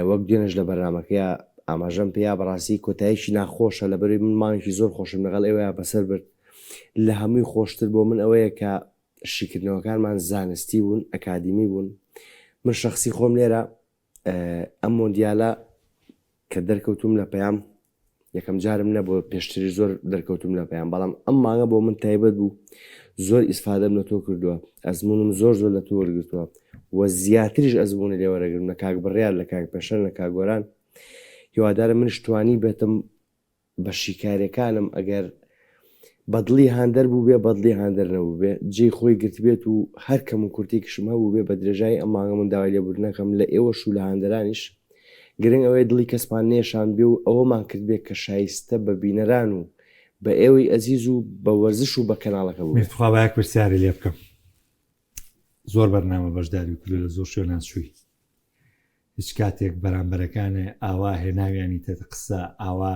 وەک دوێنێش لە بەرنامەکەیا ئاماژەم پێیا بەڕاستی کۆتاییەکی ناخۆشە لەبەروی من مانگێکی زۆر خۆشم لەگەڵ ئێوەیا بەسەر برد لە هەمووی خۆشتر بۆ من ئەوەیە کە شیکردنەوەکانمان زانستی بوون ئەکادیمی بوون من شخصی خۆم لێرە ئەم مۆندیالە کە دەرکەوتوم لە پەیام یەکەم جارم نەبوو پێشتریش زۆر دەرکەوتوم لە پەیام بەڵام ئەم مانگە بۆ من تایبەت بوو زۆر ئیسفادەم لە تۆ کردووە ئەزمونم زۆر زۆر لە تۆ وەرگرتووە و زیاتریش ئەزمونی لێ وەرەگرم لە کاک بڕیار لە کاک پێشەن لە کاک گۆران هیوادارم منش توانی بێتم بە شیکاریەکانم ئەگەر بەدڵی هاندەر بووبێ بەدڵی هاندەر نەبووبێ جێی خۆی گرتبێت و هەر کەم و کورتێکیشم هەبووبێ بە درێژایی ئەم مانگە من داوای لێبوردن ئەکەم لە ئێوەش و لە هاندەرانیش گرنگ ئەوەیە دڵی کەسمان نەیەشاندبێ و ئەوەمان کردبێ کە شایستە بە بینەران و بە ئێوەی ئەزیز و بە وەرزش و بە کەناڵەکە بووبێ. میر تخوا با یەک پرسیارێ لێ بکەم زۆر بەرنامە بەشداری کردو لە زۆر شوێنان چووی هیچ کاتێک بەرامبەرەکانێ ئاوا هێناویانیتە قسە ئاوا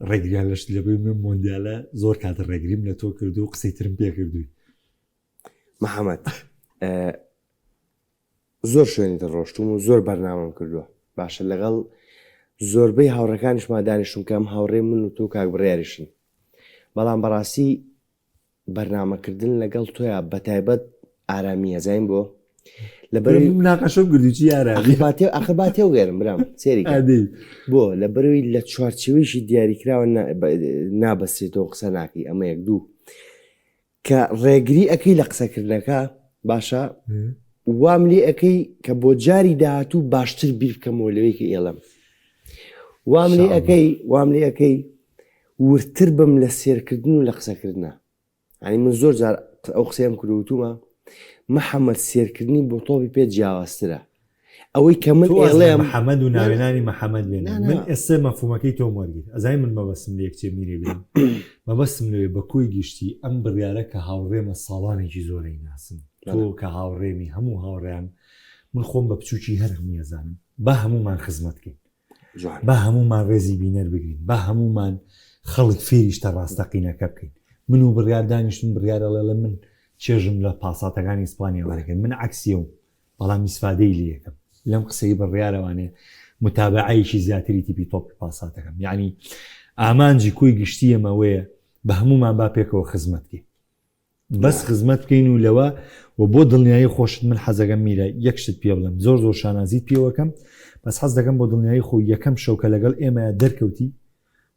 ڕێگریان لەشت لەبووی من مۆندیالە زۆر کات ڕێگریم لە تۆ کردو و قسەی ترم پێ کردووی. محەمەد زۆر شوێنی تر ڕۆشتوم و زۆر بەرنامەم کردووە باشە لەگەڵ زۆربەی هاوڕێکانیشما دانیشتوم کە ئەم هاوڕێ من و تۆ کاک بڕیاریشن بەڵام بەڕاستی بەرنامەکردن لەگەڵ تۆیا بەتایبەت ئارامیە زین بۆ لەبەر مناقەشەم کردی چی ئارامی ئاخر با تێوگەرم برام سێری بۆ لە بەروی لە چوارچێوەیەکی دیاریکراوە نابەستێتەوە قسە ناکەی ئەمە یەک دوو کە ڕێگری ئەەکەی لە قسەکردنەکە باشە وام لێ ئەەکەی کە بۆ جاری داهاتوو باشتر بیر بکەمەوە لەوەی کە ئێڵم وام لێ ئەەکەی وام لێ ئەەکەی وردتر بم لە سێرکردن و لە قسەکردنا یانی من زۆر جار ئەو قسەیەم کردو وتومە محەممەد سێرکردنی بۆ تۆپی پێ جیاوازترە ئەوەی کە من ئێڵێم محەممەد و ناوێنانی محەممەد بێن من ئێستا مەفهومەکەی تۆم وەرگرت ئەزای من مەبەستم لە یەکچێ میرێ برام مەبەستم لەوێ بە کۆی گشتی ئەم بڕیارە کە هاوڕێمە ساڵانێکی زۆرەی ناسم تۆ کە هاوڕێمی هەموو هاوڕێیان من خۆم بە بچوکی هەر هەمووی ئەزانم با هەموومان خزمەت کەین با هەموومان ڕێزی بینەر بگرین با هەموومان خەڵک فێری شتە ڕاستەقینەکە بکەین من و بڕیار دانیشتن بڕیار ئەڵێ من چێژم لە پاساتەکانی ئیسپانیا وەرەگرت من عەکسی ئەوم بەڵام ئیسفادەی لێ یەکەم لەم قسەی بڕیارەوانێ متابعەیەکی زیاتری تیپی تۆپی پاساتەکەم یعنی ئامانجی کۆی گشتی ئەمەوەیە بە هەموومان با پێکەوە خزمەت بکەین بەس خزمەت بکەین و لەوە و بۆ دڵنیایی خۆشت من حەزەکەم میرە یەک شتت پێ بڵێم زۆر زۆر شانازیت پێوەکەم بەس حەز دەکەم بۆ دڵنیایی خۆ یەکەم شەو کە لەگەڵ ئێمە دەرکەوتی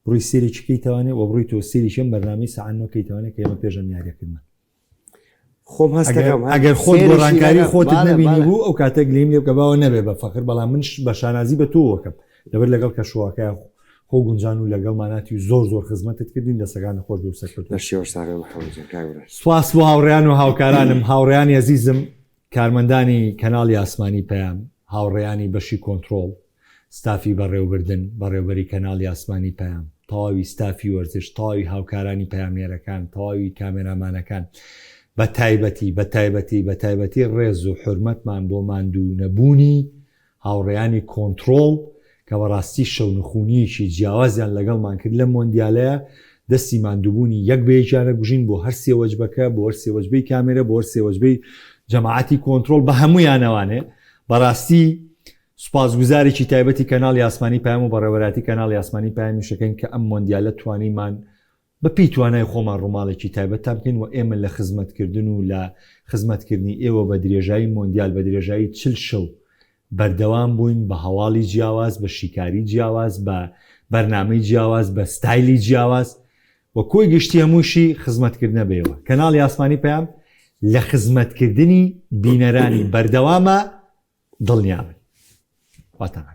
بڕۆی سێرێکی کەیتەوانێ و بڕۆی تۆ سێرێکی ئەم بەرنامەی سەعات نۆ کەیتەوانێ کە ئێمە پێش ئەم یاریەکردمان خۆم هەستەکەم ئەگەر خۆت گۆڕانکاری خۆتت نەبینی بوو ئەو کاتێک گلیم لێ بکە باوە نەبێ بە فەخر بەڵام منش بە شانازی بە تۆوەکەم لەبەر لەگەڵ کەشوەکە خۆ گونجان و لەگەڵماناتی و زۆر زۆر خزمەتت کردین دەسەکانت خۆش بێ و سەرکەوتوو لەشی خۆش ساغ بێ محەمەد جان کاک برای. سوپاس بۆ هاوڕێیان و هاوکارانم، هاوڕێیانی ئەزیزم، کارمەندانی کەناڵی ئاسمانی پەیام، هاوڕێیانی بەشی کۆنترۆڵ، ستافی بەڕێوبردن، بەڕێوبەری کەناڵی ئاسمانی پەیام. تەواوی ستافی وەرزش، تەواوی هاوکارانی پەیامنێرەکان، تەواوی کامێرامانەکان، بە تایبەتی بە تایبەتی بە تایبەتی ڕێز و حورمەتمان بۆ ماندوو نەبوونی هاوڕێیانی کۆنتڕۆڵ کە بەڕاستی شەونخونییەکی جیاوازیان لەگەڵمان کرد لەم مۆندیالەیا، دەستی ماندووبوونی یەک بە یەکیان ئەگوژین بۆ هەر سێ وەجبەکە، بۆ هەر سێ وەجبەی کامێرە، بۆ هەر سێ وەجبەی جەماعەتی کۆنتڕۆڵ، بە هەموویانەوانێ بەڕاستی سوپاسگوزارێکی تایبەتی کەناڵی ئاسمانی پەیام و بەڕێوەبەرایەتی کەناڵی ئاسمانی پەیامیش ئەکەین کە ئەم مۆندیالە توانیمان بە پێی توانای خۆمان ڕووماڵێکی تایبەتتان بکەین و ئێمە لە خزمەتکردن و لە خزمەتکردنی ئێوە بە درێژایی مۆندیال بە درێژایی 40 شەو بەردەوام بووین بە هەواڵی جیاواز بە شیکاری جیاواز بە بەرنامەی جیاواز بە ستایلی جیاواز و کۆی گشتی هەمووشی خزمەتکردنە بە ئێوە کەناڵی ئاسمانی پەیام لە خزمەتکردنی بینەرانی بەردەوامە دڵنیابن. خواتان لەگەڵ.